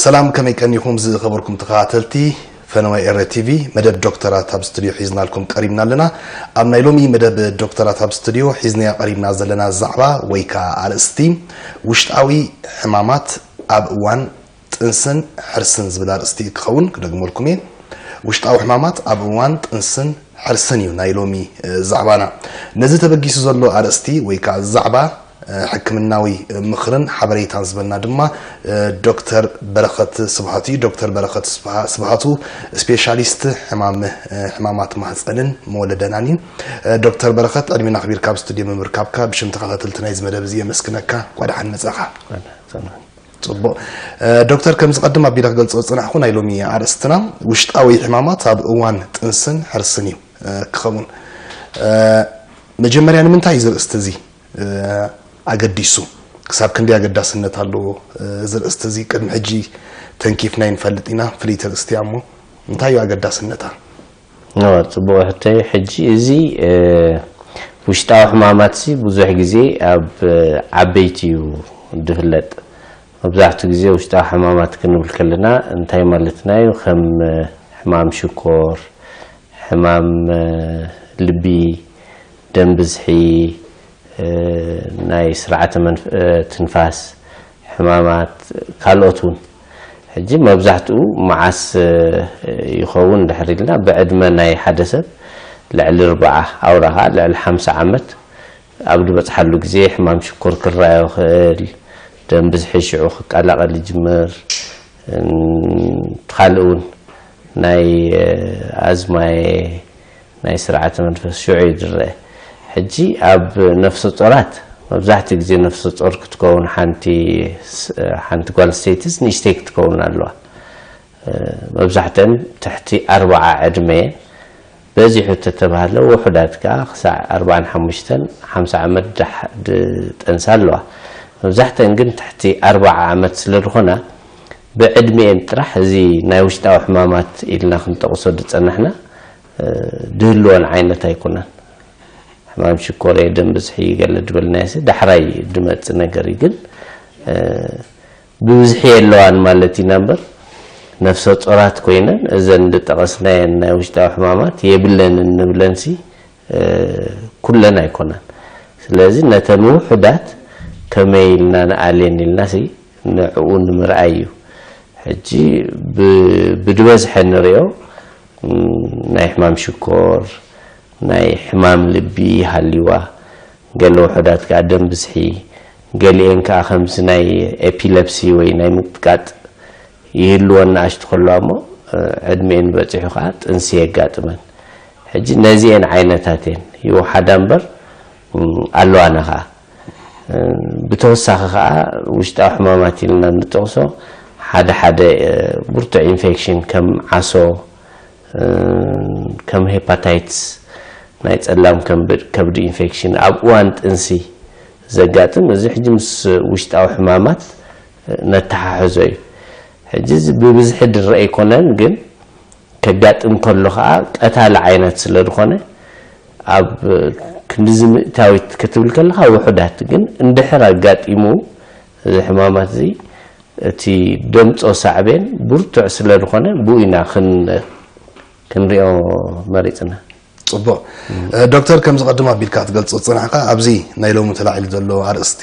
ሰላም፣ ከመይ ቀኒኹም ዝኸበርኩም ተኸታተልቲ ፈነወ ኤረ ቲቪ? መደብ ዶክተራት ኣብ ስቱዲዮ ሒዝናልኩም ቀሪብና ኣለና። ኣብ ናይ ሎሚ መደብ ዶክተራት ኣብ ስቱዲዮ ሒዝናዮ ቀሪብና ዘለና ዛዕባ ወይ ከዓ ኣርእስቲ ውሽጣዊ ሕማማት ኣብ እዋን ጥንስን ሕርስን ዝብል ኣርእስቲ ክኸውን ክደግመልኩም እየ። ውሽጣዊ ሕማማት ኣብ እዋን ጥንስን ሕርስን እዩ ናይ ሎሚ እ፣ ዛዕባና። ነዚ ተበጊሱ ዘሎ ኣርእስቲ ወይ ከዓ ዛዕባ እ፣ ሕክምናዊ ምኽርን ሓበሬታን ዝበልና ድማ እ፣ ዶክተር በረኸት ስብሃቱ እዩ። ዶክተር በረኸት ስብሃ- ስብሃቱ ስፔሻሊስት ሕማም እ፣ ሕማማት ማህፀንን መወለደናን እዩ። እ፣ ዶክተር በረኸት ዕድሜና ኣኽቢርካ ኣብ ስቱዲዮ ብምርካብካ ብሽም ተኸታተልቲ ናይዚ መደብ እዚ የመስግነካ። እንኳዕ ደሓን መጻኻ። ጽቡቕ። እ፣ ዶክተር፣ ከም ዝቐድም ኣቢለ ክገልጾ ዝጸናሕኩ ናይ ሎሚ ኣርእስትና ውሽጣዊ ሕማማት ኣብ እዋን ጥንስን ሕርስን እዩ እ፣ ክኸውን። እ፣ መጀመርያ ንምንታይ እዚ ርእስቲ እዚ እ፣ ኣገዲሱ? ክሳብ ክንደይ ኣገዳስነት ኣለዎ እ፣ እዚ ርእስቲ እዚ? ቅድሚ ሕጂ ተንኪፍና ይንፈልጥ ኢና፣ ፍልይቲ ርእስቲ እያ እሞ እንታይ እዩ ኣገዳስነታ? እወ፣ ጽቡቕ ሕቶይ። ሕጂ እዚ እ፣ ውሽጣዊ ሕማማት እዚ ብዙሕ ግዜ ኣብ እ፣ ዓበይቲ እዩ ዝፍለጥ። መብዛሕትኡ ግዜ ውሽጣዊ ሕማማት ክንብል ከለና እንታይ ማለትና እዩ? ከም እ፣ ሕማም ሽኮር፣ ሕማም እ፣ ልቢ፣ ደም ብዝሒ፣ እ፣ ናይ ስርዓተ መንፍ- እ፣ ትንፋስ ሕማማት፣ ካልኦት እውን። ሕጂ መብዛሕትኡ መዓስ እ፣ ይኸውን ድሕር ኢልና ብዕድመ ናይ ሓደ ሰብ ልዕሊ ርብዓ ኣውራ ከዓ ልዕሊ ሓምሳ ዓመት ኣብ ዝበፅሓሉ ግዜ ሕማም ሽኮር ክረኣዮ ይኽእል፣ ደም ብዝሒ ሽዑ ክቀላቐል ይጅምር፣ እ፣ ካልእ እውን ናይ እ፣ ኣዝማየ ናይ ስርዓተ መንፈስ ሽዑ እዩ ዝረአ። ሕጂ ኣብ ነፍሰ ጾራት መብዛሕትኡ ግዜ ነፍሰ ጾር ክትከውን ሓንቲ ስ- ሓንቲ ጓል ስተይትስ ንእሽተይ ክትከውን ኣለዋ። እ፣ መብዛሕተን ትሕቲ ኣርባዓ ዕድመ እየን። በዚሑ ተተባህለ ውሑዳት ከኣ ክሳዕ ኣርባዓን ሓሙሽተን ሓምሳ ዓመት ድሓ- ድጠንሳ ኣለዋ። መብዛሕተን ግን ትሕቲ ኣርባዓ ዓመት ስለ ዝኾና ብዕድሚኤን ጥራሕ እዚ ናይ ውሽጣዊ ሕማማት ኢልና ክንጠቕሶ ዝጸናሕና እ፣ ድህልወን ዓይነት ኣይኮነን። ሕማም ሽኮር፣ ደም ብዝሒ ገለ ዝበልናዮ ሲ ዳሕራይ ድመጽእ ነገር እዩ። ግን እ፣ ብብዝሒ የለዋን ማለት ኢና እምበር ነፍሰ ጾራት ኮይነን እዘን ዝጠቐስናየን ናይ ውሽጣዊ ሕማማት የብለንን ንብለን ሲ እ፣ ኩለን ኣይኮናን። ስለዚ ነተን ውሑዳት ከመይ ኢልና ንኣልየን ኢልና ሲ ንዕኡ ንምርኣይ እዩ። ሕጂ ብ- ብድበዝሐ ንሪኦ ም፣ ናይ ሕማም ሽኮር፣ ናይ ሕማም ልቢ ይሃልዋ፣ ገለ ውሑዳት ከዓ ደም ብዝሒ፣ ገሊኤን ከዓ ከምዚ ናይ ኤፒለፕሲ ወይ ናይ ምቅጥቃጥ ይህልወን ንኣሽቱ ከለዋ እሞ እ፣ ዕድሚኤን በፂሑ ከዓ ጥንሲ የጋጥመን። ሕጂ ነዚኤን ዓይነታት እየን ይወሓዳ እምበር ም፣ ኣለዋና ከዓ። እ፣ ብተወሳኺ ከዓ ውሽጣዊ ሕማማት ኢልና እንጠቕሶ ሓደ ሓደ እ፣ ብርቱዕ ኢንፌክሽን ከም ዓሶ እ፣ ከም ሄፓታይትስ ናይ ጸላም ከብድ ከብዲ ኢንፌክሽን ኣብ እዋን ጥንሲ ዘጋጥም፣ እዚ ሕጂ ምስ ውሽጣዊ ሕማማት ነተሓሕዞ እዩ። ሕጂ እዚ ብብዝሒ ዝረአ ኣይኮነን፣ ግን ከጋጥም ከሎ ከዓ ቀታሊ ዓይነት ስለ ዝኾነ ኣብ ክንዲዚ ምእታዊት ክትብል ከለኻ ውሑዳት፣ ግን እንድሕር ኣጋጢሙ እዚ ሕማማት እዚ እቲ ደምጾ ሳዕቤን ብርቱዕ ስለ ዝኾነ ብኡ ኢና ክን ክንሪኦ መሪጽና። ጽቡቕ። እ፣ ዶክተር፣ ከም ዝቐድም ኣቢልካ ክትገልጾ ዝጸናሕካ ኣብዚ ናይ ሎሚ ተላዒሉ ዘሎ ኣርእስቲ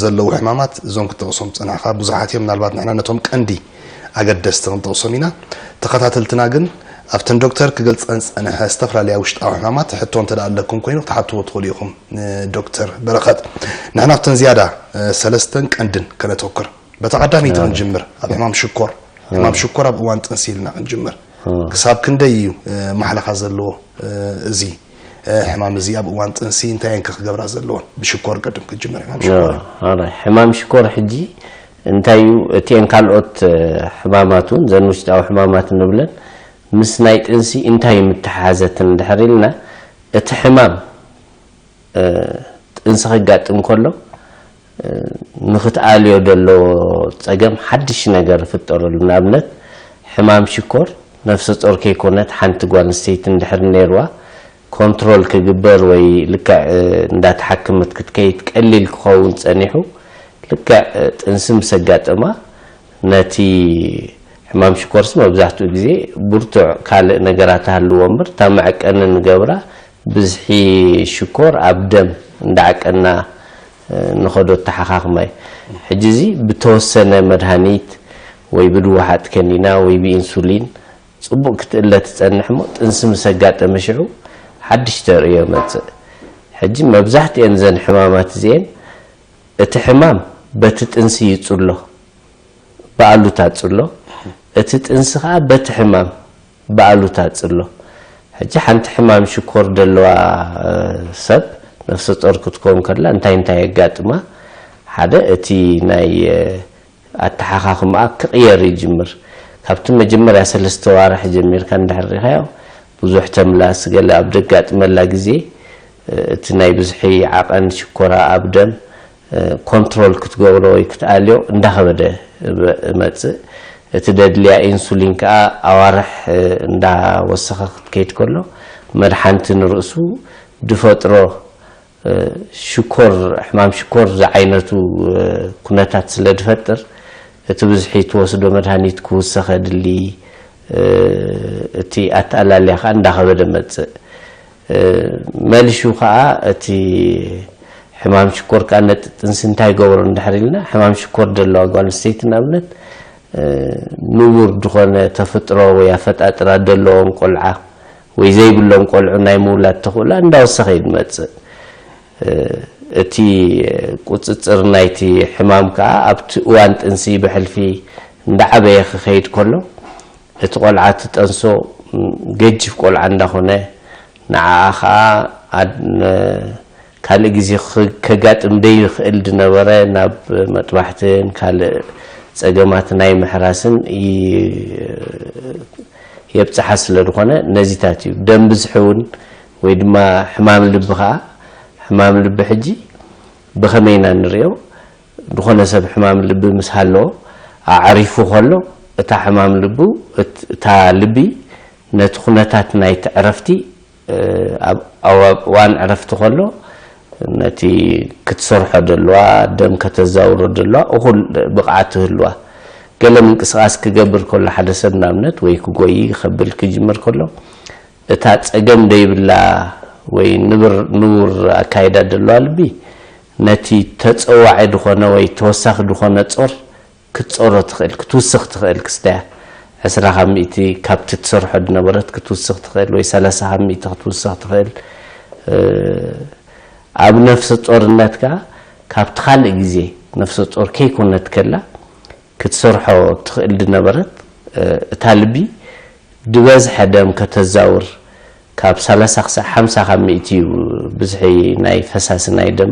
ዘለዉ ሕማማት እዞም ክትጠቕሶም ዝጸናሕካ ብዙሓት እዮም። ምናልባት ንሕና ነቶም ቀንዲ ኣገደስቲ ክንጠቕሶም ኢና። ተኸታተልትና ግን ኣብተን ዶክተር ክገልጸን ዝጸንሐ ዝተፈላለያ ውሽጣዊ ሕማማት ሕቶ እንተ ደኣ ኣለኩም ኮይኑ ክትሓትዎ ትኽእሉ ኢኹም ንዶክተር በረኸት። ንሕና ኣብተን ዝያዳ እ፣ ሰለስተን ቀንድን ከነተኩር። በታ ቀዳመይቲ ክንጅምር ኣብ ሕማም ሽኮር። ሕማም ሽኮር ኣብ እዋን ጥንሲ ኢልና ክንጅምር። ክሳብ ክንደይ እዩ እ፣ ማሕለኻ ዘለዎ እ፣ እዚ እ፣ ሕማም እዚ ኣብ እዋን ጥንሲ እንታይ እየን ከ ክገብራ ዘለዎን? ብሽኮር ቅድም ክንጅምር ሕማም ሽኮር። ኣረ፣ ሕማም ሽኮር ሕጂ እንታይ እዩ? እቲኤን ካልኦት እ፣ ሕማማት እውን ዘን ውሽጣዊ ሕማማት እንብለን ምስ ናይ ጥንሲ እንታይ እዩ ምተሓሓዘትን እንድሕር ኢልና እቲ ሕማም እ፣ ጥንሲ ከጋጥም ከሎ ንክትኣልዮ ደለዎ ጸገም ሓድሽ ነገር ይፍጠረሉ። ንኣብነት ሕማም ሽኮር ነፍሰ ጾር ከይኮነት ሓንቲ ጓል ኣንስተይቲ እንድሕር ነይርዋ ኮንትሮል ክግበር ወይ ልክዕ እንዳተሓከመት ክትከይድ ቀሊል ክኸውን ጸኒሑ ልክዕ ጥንሲ ምስ ኣጋጠማ ነቲ ሕማም ሽኮርስ መብዛሕትኡ ግዜ ብርቱዕ ካልእ ነገራት ሃልዎ እምበር እታ መዐቀኒ ንገብራ ብዝሒ ሽኮር ኣብ ደም እንዳዓቀና ንኸዶ ኣተሓኻኽማ እዩ። ሕጂ እዚ ብተወሰነ መድሃኒት ወይ ብድወሓጥ ከኒና ወይ ብኢንሱሊን ጽቡቕ ክትእለ ትጸንሕ እሞ ጥንሲ ምስ ኣጋጠመ ሽዑ ሓድሽ ተርእዮ መጽእ። ሕጂ መብዛሕትኤን ዘን ሕማማት እዚኤን እቲ ሕማም በቲ ጥንሲ ይጽሎ ብኣሉታ ጽሎ፣ እቲ ጥንሲ ከኣ በቲ ሕማም ብኣሉታ ጽሎ። ሕጂ ሓንቲ ሕማም ሽኮር ደለዋ ሰብ ነፍሰ ጾር ክትከውን ከላ እንታይ እንታይ የጋጥማ? ሓደ እቲ ናይ ኣተሓኻኽምኣ ክቕየር ይጅምር። ካብቲ መጀመርያ ሰለስተ ዋርሕ ጀሚርካ እንድሕር ሪኻዮ ብዙሕ ተምላስ ገለ ኣብ ደጋጥመላ ግዜ እቲ ናይ ብዝሒ ዓቐን ሽኮራ ኣብ ደም ኮንትሮል ክትገብሮ ወይ ክትኣልዮ እንዳኸበደ እመፅእ። እቲ ደድልያ ኢንሱሊን ከዓ ኣዋርሕ እንዳወሰኸ ክትከይድ ከሎ መድሓንቲ ንርእሱ ድፈጥሮ ሽኮር ሕማም ሽኮር ዝዓይነቱ ኩነታት ስለ ድፈጥር እቲ ብዝሒ ትወስዶ መድሃኒት ክውሰኸ ድሊ እቲ ኣተኣላልያ ከዓ እንዳኸበደ መፅእ። መሊሹ ከዓ እቲ ሕማም ሽኮር ከዓ ነጥጥንሲ እንታይ ገብሮ እንድሕር ኢልና ሕማም ሽኮር ዘለዋ ጓል ኣንስተይቲ ንኣብነት ንቡር ዝኾነ ተፍጥሮ ወይ ኣፈጣጥራ ደለዎም ቆልዓ ወይ ዘይብሎም ቆልዑ ናይ ምውላድ ተኽእላ እንዳወሰኸ እዩ ዝመፅእ። እቲ ቁፅፅር ናይቲ ሕማም ከዓ ኣብቲ እዋን ጥንሲ ብሕልፊ እንዳዓበየ ክኸይድ ከሎ እቲ ቆልዓ ትጠንሶ ገጅፍ ቆልዓ እንዳኾነ ንዓኣ ከዓ ካልእ ግዜ ከጋጥም ደይኽእል ዝነበረ ናብ መጥባሕትን ካልእ ፀገማት ናይ ምሕራስን የብፅሓ ስለ ዝኾነ ነዚታት እዩ። ደም ብዝሒ እውን ወይ ድማ ሕማም ልቢ ከዓ ሕማም ልቢ ሕጂ ብኸመይ ኢና ንሪኦ? ዝኾነ ሰብ ሕማም ልቢ ምስ ሃለዎ ኣዕሪፉ ከሎ እታ ሕማም ልቡ እታ ልቢ ነቲ ኩነታት ናይቲ ዕረፍቲ ኣብ እዋን ዕረፍቲ ከሎ ነቲ ክትሰርሖ ደለዋ ደም ከተዛውሮ ደለዋ እኹል ብቕዓት ትህልዋ። ገለ ምንቅስቃስ ክገብር ከሎ ሓደ ሰብ ንኣብነት ወይ ክጎይ ከብል ክጅምር ከሎ እታ ጸገም ደይብላ ወይ ንብር ንቡር ኣካይዳ ደለዋ ልቢ ነቲ ተጸዋዒ ድኾነ ወይ ተወሳኺ ድኾነ ጾር ክትጸሮ ትኽእል ክትውስኽ ትኽእል ክስተያ ዕስራ ካብ ሚእቲ ካብቲ ትሰርሖ ድነበረት ክትውስኽ ትኽእል ወይ ሰላሳ ካብ ሚእቲ ክትውስኽ ትኽእል። ኣብ ነፍሰ ጾርነት ከኣ ካብቲ ካልእ ግዜ ነፍሰ ጾር ከይኮነት ከላ ክትሰርሖ ትኽእል ድነበረት እታ ልቢ ድበዝሐ ደም ከተዛውር ካብ ሰላሳ ክሳዕ ሓምሳ ካብ ሚእቲ እዩ ብዝሒ ናይ ፈሳሲ ናይ ደም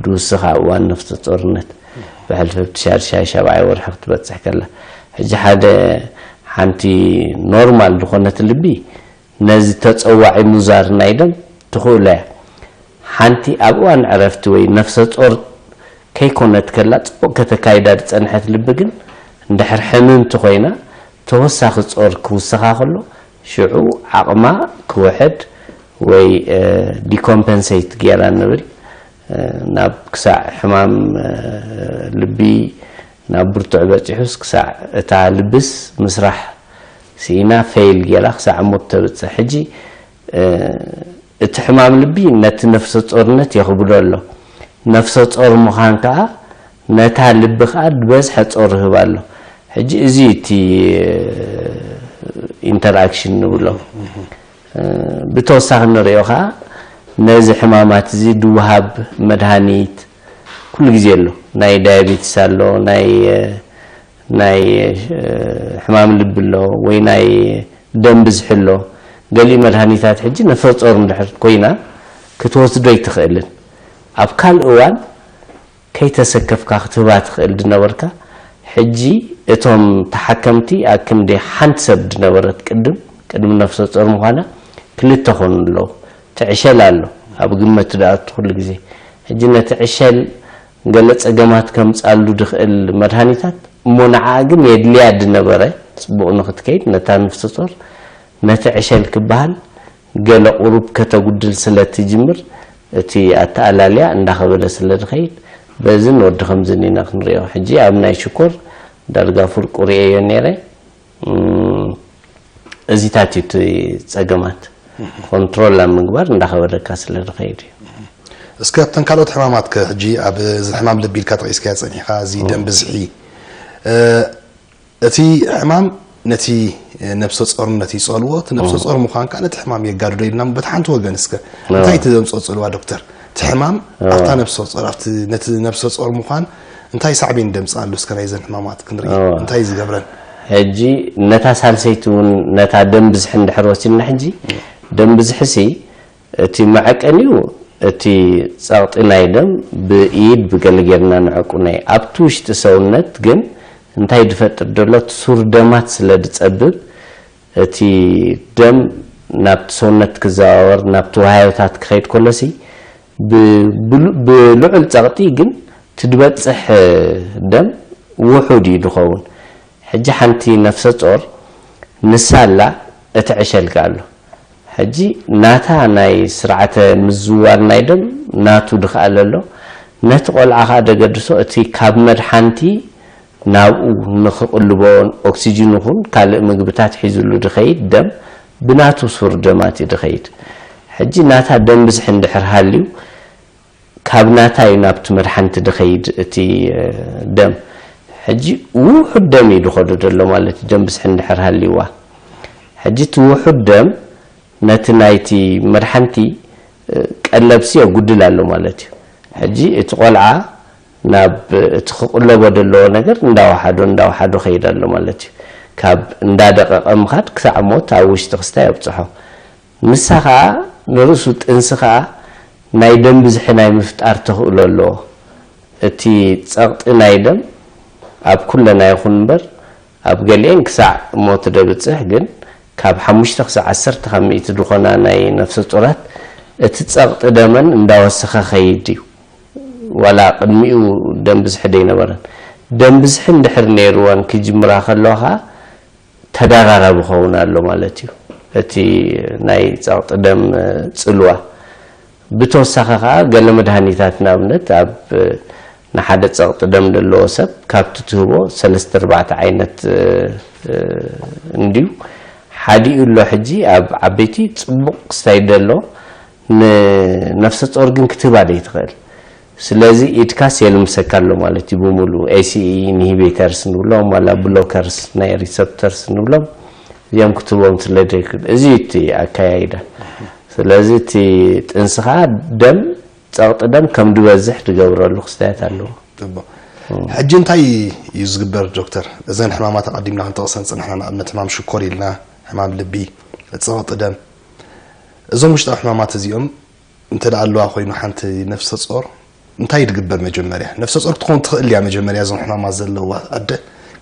ድውስኻ እዋን ነፍሰ ጾርነት ብሕልፊ ኣብቲ ሻድሻይ ሻብዓይ ወርሒ ክትበጽሕ ከላ ሕጂ ሓደ ሓንቲ ኖርማል ዝኾነት ልቢ ነዚ ተጸዋዒ ሙዛር ናይ ደም ትኽእሎ እያ። ሓንቲ ኣብ እዋን ዕረፍቲ ወይ ነፍሰ ጾር ከይኮነት ከላ ጽቡቕ ከተካይዳ ዝጸንሐት ልቢ ግን እንድሕር ሕምምቲ ኮይና ተወሳኺ ጾር ክውስኻ ከሎ ሽዑ ዓቕማ ክውሕድ ወይ ዲኮምፐንሴት ገይራ ንብል ናብ ክሳዕ ሕማም ልቢ ናብ ብርቱዕ በፂሑስ ክሳዕ እታ ልብስ ምስራሕ ስኢና ፌይል ገይራ ክሳዕ ሞት ተብፅሕ። ሕጂ እቲ ሕማም ልቢ ነቲ ነፍሰ ጾርነት የኽብዶ ኣሎ። ነፍሰ ጾር ምዃን ከዓ ነታ ልቢ ከዓ ዝበዝሐ ጾር ይህባ ኣሎ። ሕጂ እዚ እቲ ኢንተርኣክሽን ንብሎ። ብተወሳኺ ንሪኦ ከዓ ነዚ ሕማማት እዚ ድወሃብ መድሃኒት ኩሉ ግዜ ኣሎ። ናይ ዳያቤትስ ኣሎ፣ ናይ ናይ ሕማም ልቢ ኣሎ ወይ ናይ ደም ብዝሒ ኣሎ። ገሊኡ መድሃኒታት ሕጂ ነፍሰ ጾር እንድሕር ኮይና ክትወስዶ ኣይትኽእልን። ኣብ ካልእ እዋን ከይተሰከፍካ ክትህባ ትኽእል ድነበርካ። ሕጂ እቶም ተሓከምቲ ኣብ ክንዲ ሓንቲ ሰብ ድነበረት ቅድም ቅድሚ ነፍሰ ጾር ምዃና ክልተ ኾኑ ኣለዉ። እቲ ዕሸል ኣሎ ኣብ ግመት ድኣቱ ኩሉ ግዜ። ሕጂ ነቲ ዕሸል ገለ ጸገማት ከምጻሉ ድኽእል መድሃኒታት እሞ ንዓኣ ግን የድልያ ድነበረ ጽቡቕ ንኽትከይድ ነታ ነፍሰ ጾር ነቲ ዕሸል ክበሃል ገለ ቁሩብ ከተጉድል ስለ ትጅምር እቲ ኣተኣላልያ እንዳኸበደ ስለ ድኸይድ በዝን ወዲ ከምዝን ኢና ክንሪኦ። ሕጂ ኣብ ናይ ሽኮር ዳርጋ ፍርቁ ርእየዮ ነይረ። እዚታት እዩ እቲ ጸገማት ኮንትሮል ኣብ ምግባር እንዳኸበደካ ስለ ዝኸይድ እዩ። እስከ ኣብተን ካልኦት ሕማማት ከ ሕጂ ኣብ እዚ ሕማም ልቢ ኢልካ ጠቂስካዮ ጸኒሕካ፣ እዚ ደም ብዝሒ እቲ ሕማም ነቲ ነብሰ ጾር ነቲ ይጸልዎ፣ እቲ ነብሰ ጾር ምዃን ከዓ ነቲ ሕማም የጋድዶ ኢልና በቲ ሓንቲ ወገን እስከ እንታይ እቲ ዘምጽኦ ጽልዋ ዶክተር? እቲ ሕማም ኣብታ ነብሰ ጾር ኣብቲ ነቲ ነብሰ ጾር ምዃን እንታይ ሳዕቤን ደምጽኣሉ እስከ ናይዘን ሕማማት ክንርኢ እንታይ ዝገብረን? ሕጂ ነታ ሳልሰይቲ እውን ነታ ደም ብዝሒ እንድሕር ወሲድና ሕጂ ደም ብዝሒ ሲ እቲ መዐቀኒኡ እቲ ጸቕጢ ናይ ደም ብኢድ ብገለ ጌርና ንዕቁ ናይ ኣብቲ ውሽጢ ሰውነት ግን እንታይ ድፈጥር ደሎ እቲ ሱር ደማት ስለ ድጸብብ እቲ ደም ናብቲ ሰውነት ክዘዋወር ናብቲ ወሃዮታት ክኸይድ ከሎሲ ብልዑል ጸቕጢ ግን ትድበጽሕ ደም ውሑድ እዩ ድኸውን። ሕጂ ሓንቲ ነፍሰ ጾር ንሳ ኣላ እቲ ዕሸልካ ኣሎ። ሕጂ ናታ ናይ ስርዓተ ምዝዋር ናይ ደም ናቱ ድኽኣለ ኣሎ። ነቲ ቆልዓ ከዓ ደገድሶ እቲ ካብ መድሓንቲ ናብኡ ንኽቕልቦ ኦክሲጅን ይኹን ካልእ ምግብታት ሒዝሉ ድኸይድ ደም ብናቱ ሱር ደማት እዩ ድኸይድ። ሕጂ ናታ ደም ብዝሒ እንድሕር ሃልዩ ካብ ናታ እዩ ናብቲ መድሓንቲ ድኸይድ እቲ ደም። ሕጂ ውሑድ ደም እዩ ድኸዶ ዘሎ ማለት እዩ ደም ብዝሒ እንድሕር ሃልይዋ። ሕጂ እቲ ውሑድ ደም ነቲ ናይቲ መድሓንቲ ቀለብሲ የጉድል ኣሎ ማለት እዩ። ሕጂ እቲ ቆልዓ ናብ እቲ ክቕለቦ ዘለዎ ነገር እንዳወሓዶ እንዳወሓዶ ከይድ ኣሎ ማለት እዩ። ካብ እንዳደቐቐ ምኻድ ክሳዕ ሞት ኣብ ውሽጢ ክስታይ ኣብፅሖ። ንሳ ኸዓ ንርእሱ ጥንሲ ኸዓ ናይ ደም ብዝሒ ናይ ምፍጣር ተኽእሎ ኣለዎ። እቲ ጸቕጢ ናይ ደም ኣብ ኩለና ይኹን እምበር ኣብ ገሊኤን ክሳዕ ሞት ደብጽሕ ግን ካብ ሓሙሽተ ክሳዕ ዓሰርተ ካብ ሚእቲ ዝኾና ናይ ነፍሰ ጡራት እቲ ጸቕጢ ደመን እንዳወሰኸ ኸይድ እዩ። ዋላ ቅድሚኡ ደም ብዝሒ ደይነበረን ደም ብዝሒ እንድሕር ነይርወን ክጅምራ ከለዋ ኸዓ ተደራራቢ ክኸውን ኣሎ ማለት እዩ። እቲ ናይ ጸቕጢ ደም ጽልዋ ብተወሳኺ ከዓ ገለ መድሃኒታት ንኣብነት ኣብ ንሓደ ጸቕጢ ደም ዘለዎ ሰብ ካብቲ ትህቦ ሰለስተ ኣርባዕተ ዓይነት እንድዩ ሓዲኡ ኣሎ። ሕጂ ኣብ ዓበይቲ ጽቡቕ ክስታይ ደሎ ንነፍሰ ጾር ግን ክትህባ ደይትኽእል። ስለዚ ኢድካስ የልምሰካ ኣሎ ማለት እዩ ብሙሉ ኤሲኢ ኢንሂቤተርስ ንብሎም ዋላ ብሎከርስ ናይ ሪሰፕተርስ ንብሎም እዚኦም ክትቦም ስለ ዘይክእል እዚ እቲ ኣካያይዳ። ስለዚ እቲ ጥንስኻ ደም ጸቕጢ ደም ከም ድበዝሕ ድገብረሉ ክስታያት ኣለዎ። ጽቡቕ። ሕጂ እንታይ እዩ ዝግበር ዶክተር? እዘን ሕማማት ኣቐዲምና ክንጠቕሰን ዝጸናሕና ንኣብነት ሕማም ሽኮር ኢልና፣ ሕማም ልቢ፣ ጸቕጢ ደም፣ እዞም ውሽጣዊ ሕማማት እዚኦም እንተ ደኣ ኣለዋ ኮይኑ ሓንቲ ነፍሰ ጾር እንታይ ድግበር መጀመርያ? ነፍሰ ጾር ክትኸውን ትኽእል እያ መጀመርያ እዞም ሕማማት ዘለዋ ኣደ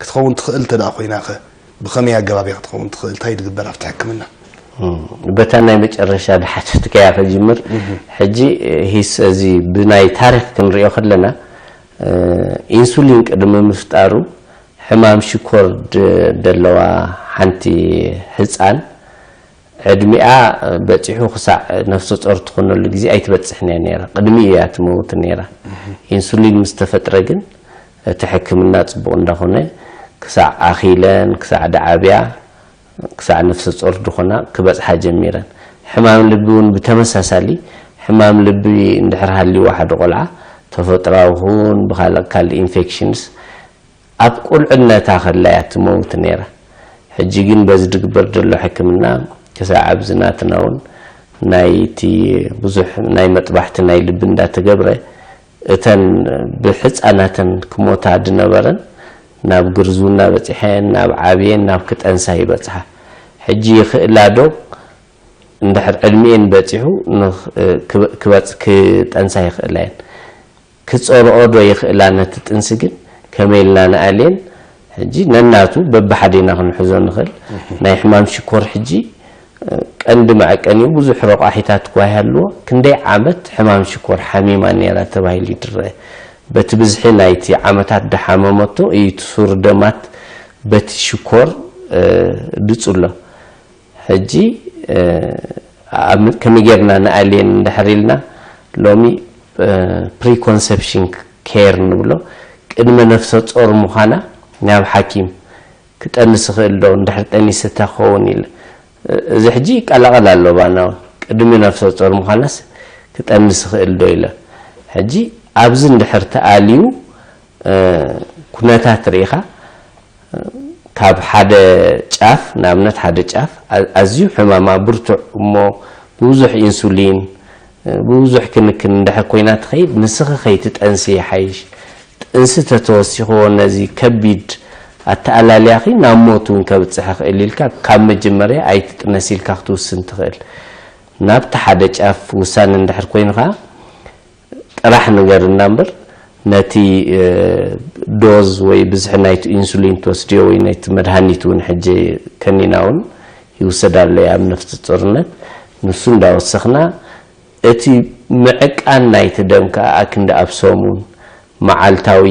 ክትኸውን ትኽእል እንተ ደኣ ኮይና ኸ ብኸመይ ኣገባብ እያ ክትኸውን ትኽእል? እንታይ ድግበር ኣብቲ ሕክምና? በታ ናይ መጨረሻ ድሓተትካያ ክጅምር። ሕጂ ሂስ እዚ ብናይ ታሪክ ክንሪኦ ከለና ኢንሱሊን ቅድሚ ምፍጣሩ ሕማም ሽኮር ደለዋ ሓንቲ ህፃን ዕድሚኣ በፂሑ ክሳዕ ነፍሰ ጾር ትኾነሉ ግዜ ኣይትበፅሕን እያ ነይራ። ቅድሚ እያ ትመውት ነይራ። ኢንሱሊን ምስ ተፈጥረ ግን እቲ ሕክምና ፅቡቕ እንዳኾነ ክሳዕ ኣኺለን ክሳዕ ደዓብያ ክሳዕ ነፍሰ ጾር ድኾና ክበፅሓ ጀሚረን። ሕማም ልቢ እውን ብተመሳሳሊ ሕማም ልቢ እንድሕር ሃልይዋ ሓደ ቆልዓ ተፈጥራዊ ኹን ብካልእ ካልእ ኢንፌክሽንስ ኣብ ቁልዕነታ ከላ እያ ትመውት ነይራ። ሕጂ ግን በዚ ድግበር ዘሎ ሕክምና ክሳዕ ኣብዚ ናትና እውን ናይቲ ብዙሕ ናይ መጥባሕቲ ናይ ልቢ እንዳተገብረ እተን ብሕፃናተን ክሞታ ድነበረን ናብ ግርዝውና በፂሐን ናብ ዓብየን ናብ ክጠንሳ ይበፅሓ። ሕጂ ይኽእላ ዶ እንድሕር ዕድሚኤን በፂሑ ክጠንሳ ይኽእላ እየን። ክፀርኦ ዶ ይኽእላ ነቲ ጥንሲ ግን ከመይ ኢልና ንኣልየን? ሕጂ ነናቱ በብሓደ ኢና ክንሕዞ ንኽእል። ናይ ሕማም ሽኮር ሕጂ ቀንዲ መዐቀኒኡ ብዙሕ ረቋሒታት እኳ ይሃልዎ ክንደይ ዓመት ሕማም ሽኮር ሓሚማ ነይራ ተባሂሉ ይድረአ። በቲ ብዝሒ ናይቲ ዓመታት ድሓመመቶ እዩ እቲ ሱር ደማት በቲ ሽኮር ድጹ ኣሎ። ሕጂ ከመይ ጌርና ንኣልየን እንድሕር ኢልና፣ ሎሚ ፕሪኮንሰፕሽን ኬር ንብሎ፣ ቅድመ ነፍሰ ጾር ምዃና ናብ ሓኪም ክጠንስ ይኽእል ዶ? እንድሕር ጠኒሰ እንታይ ክኸውን ኢለ። እዚ ሕጂ ይቀላቐል ኣሎ ባና እውን። ቅድሚ ነፍሰ ጾር ምዃናስ ክጠንስ ይኽእል ዶ ኢለ። ሕጂ ኣብዚ እንድሕር ተኣልዩ ኩነታት ርኢኻ፣ ካብ ሓደ ጫፍ፣ ንኣብነት ሓደ ጫፍ ኣዝዩ ሕማማ ብርቱዕ እሞ ብብዙሕ ኢንሱሊን፣ ብብዙሕ ክንክን እንድሕር ኮይና ትኸይድ፣ ንስኺ ከይትጠንሲ ይሓይሽ። ጥንሲ ተተወሲኽዎ ነዚ ከቢድ ኣተኣላልያኺ ናብ ሞት እውን ከብጽሕ ይኽእል ኢልካ ካብ መጀመርያ ኣይትጥነስ ኢልካ ክትውስን ትኽእል። ናብቲ ሓደ ጫፍ ውሳነ እንድሕር ኮይኑ ኸዓ ጥራሕ ንገርና እምበር፣ ነቲ ዶዝ ወይ ብዝሒ ናይቲ ኢንሱሊን ትወስድዮ ወይ ናይቲ መድሃኒት እውን ሕጂ ከኒና እውን ይውሰድ ኣሎ ኣብ ነፍሲ ጾርነት። ንሱ እንዳወሰኽና እቲ ምዕቃን ናይቲ ደም ከኣ ኣክንዲ ኣብ ሰሙን መዓልታዊ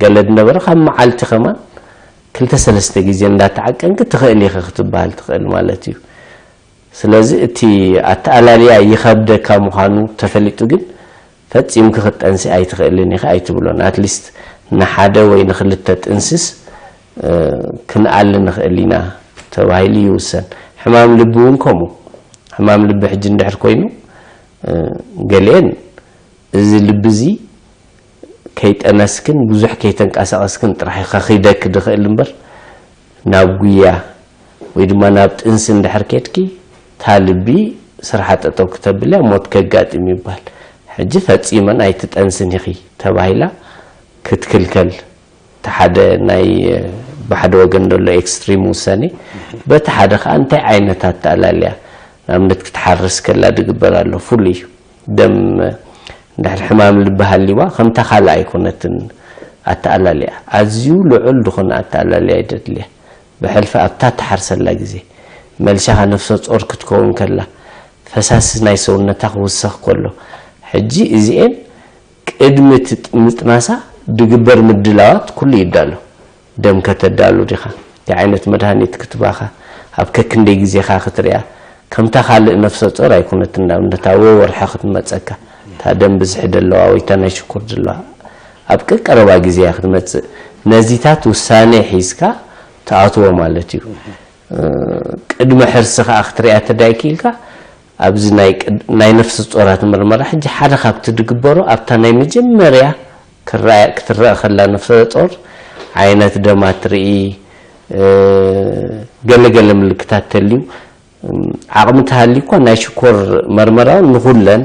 ገለ ዝነበረ ካብ መዓልቲ ከማን ክልተ ሰለስተ ግዜ እንዳተዓቀንኪ ትኽእል ኢኺ ክትበሃል ትኽእል ማለት እዩ። ስለዚ እቲ ኣተኣላልያ ይኸብደካ ምዃኑ ተፈሊጡ ግን ፈጺምኪ ክትጠንሲ ኣይትኽእልን ኢኺ ኣይትብሎን። ኣትሊስት ንሓደ ወይ ንኽልተ ጥንስስ ክንኣሊ ንኽእል ኢና ተባሂሉ ይውሰን። ሕማም ልቢ እውን ከምኡ። ሕማም ልቢ ሕጂ እንድሕር ኮይኑ ገሊኤን እዚ ልቢ እዚ ከይጠነስክን ብዙሕ ከይተንቀሳቐስክን ጥራሕ እዩ ከኺደኪ ዝኽእል እምበር ናብ ጉያ ወይ ድማ ናብ ጥንሲ እንድሕር ኬድኪ እታ ልቢ ስርሓ ጠጠው ክተብልያ ሞት ከጋጥም ይባል። ሕጂ ፈጺመን ኣይትጠንስን ኢኺ ተባሂላ ክትክልከል እቲ ሓደ ናይ ብሓደ ወገን ዘሎ ኤክስትሪም ውሳኔ፣ በቲ ሓደ ከዓ እንታይ ዓይነት ኣተኣላልያ ንኣብነት ክትሓርስ ከላ ድግበር ኣሎ ፍሉይ እዩ። ደም እንድሕር ሕማም ልቢ ሃሊዋ ከምታ ካልእ ኣይኮነትን ኣተኣላልያ። ኣዝዩ ልዑል ዝኾነ ኣተኣላልያ ይደድልያ። ብሕልፊ ኣብታ ትሓርሰላ ግዜ መልሻኻ ነፍሰ ጾር ክትከውን ከላ ፈሳሲ ናይ ሰውነታ ክውሰኽ ከሎ ሕጂ እዚኤን ቅድሚ እቲ ምጥናሳ ድግበር ምድላዋት ኩሉ ይዳሎ። ደም ከተዳሉ ዲኻ? እንታይ ዓይነት መድሃኒት ክትባኻ? ኣብ ከክንደይ ግዜኻ ክትሪኣ? ከምታ ካልእ ነፍሰ ጾር ኣይኮነትን፣ ንኣብነት ኣብ ወርሒ ክትመጸካ እታ ደም ብዝሒ ደለዋ ወይ እታ ናይ ሽኮር ደለዋ ኣብ ቀቀረባ ግዜ እያ ክትመጽእ። ነዚታት ውሳኔ ሒዝካ ትኣትዎ ማለት እዩ። ቅድሚ ሕርሲ ከኣ ክትሪኣ ተዳይ ክኢልካ ኣብዚ ናይ ቅድ- ናይ ነፍሲ ጾራት ምርመራ ሕጂ ሓደ ካብቲ ድግበሮ ኣብታ ናይ መጀመርያ ክረኣ ክትረኣ ከላ ነፍሰ ጾር ዓይነት ደማ ትርኢ፣ ገለ ገለ ምልክታት ተልዩ ዓቕሚ ተሃሊ እኳ ናይ ሽኮር መርመራ እውን ንኹለን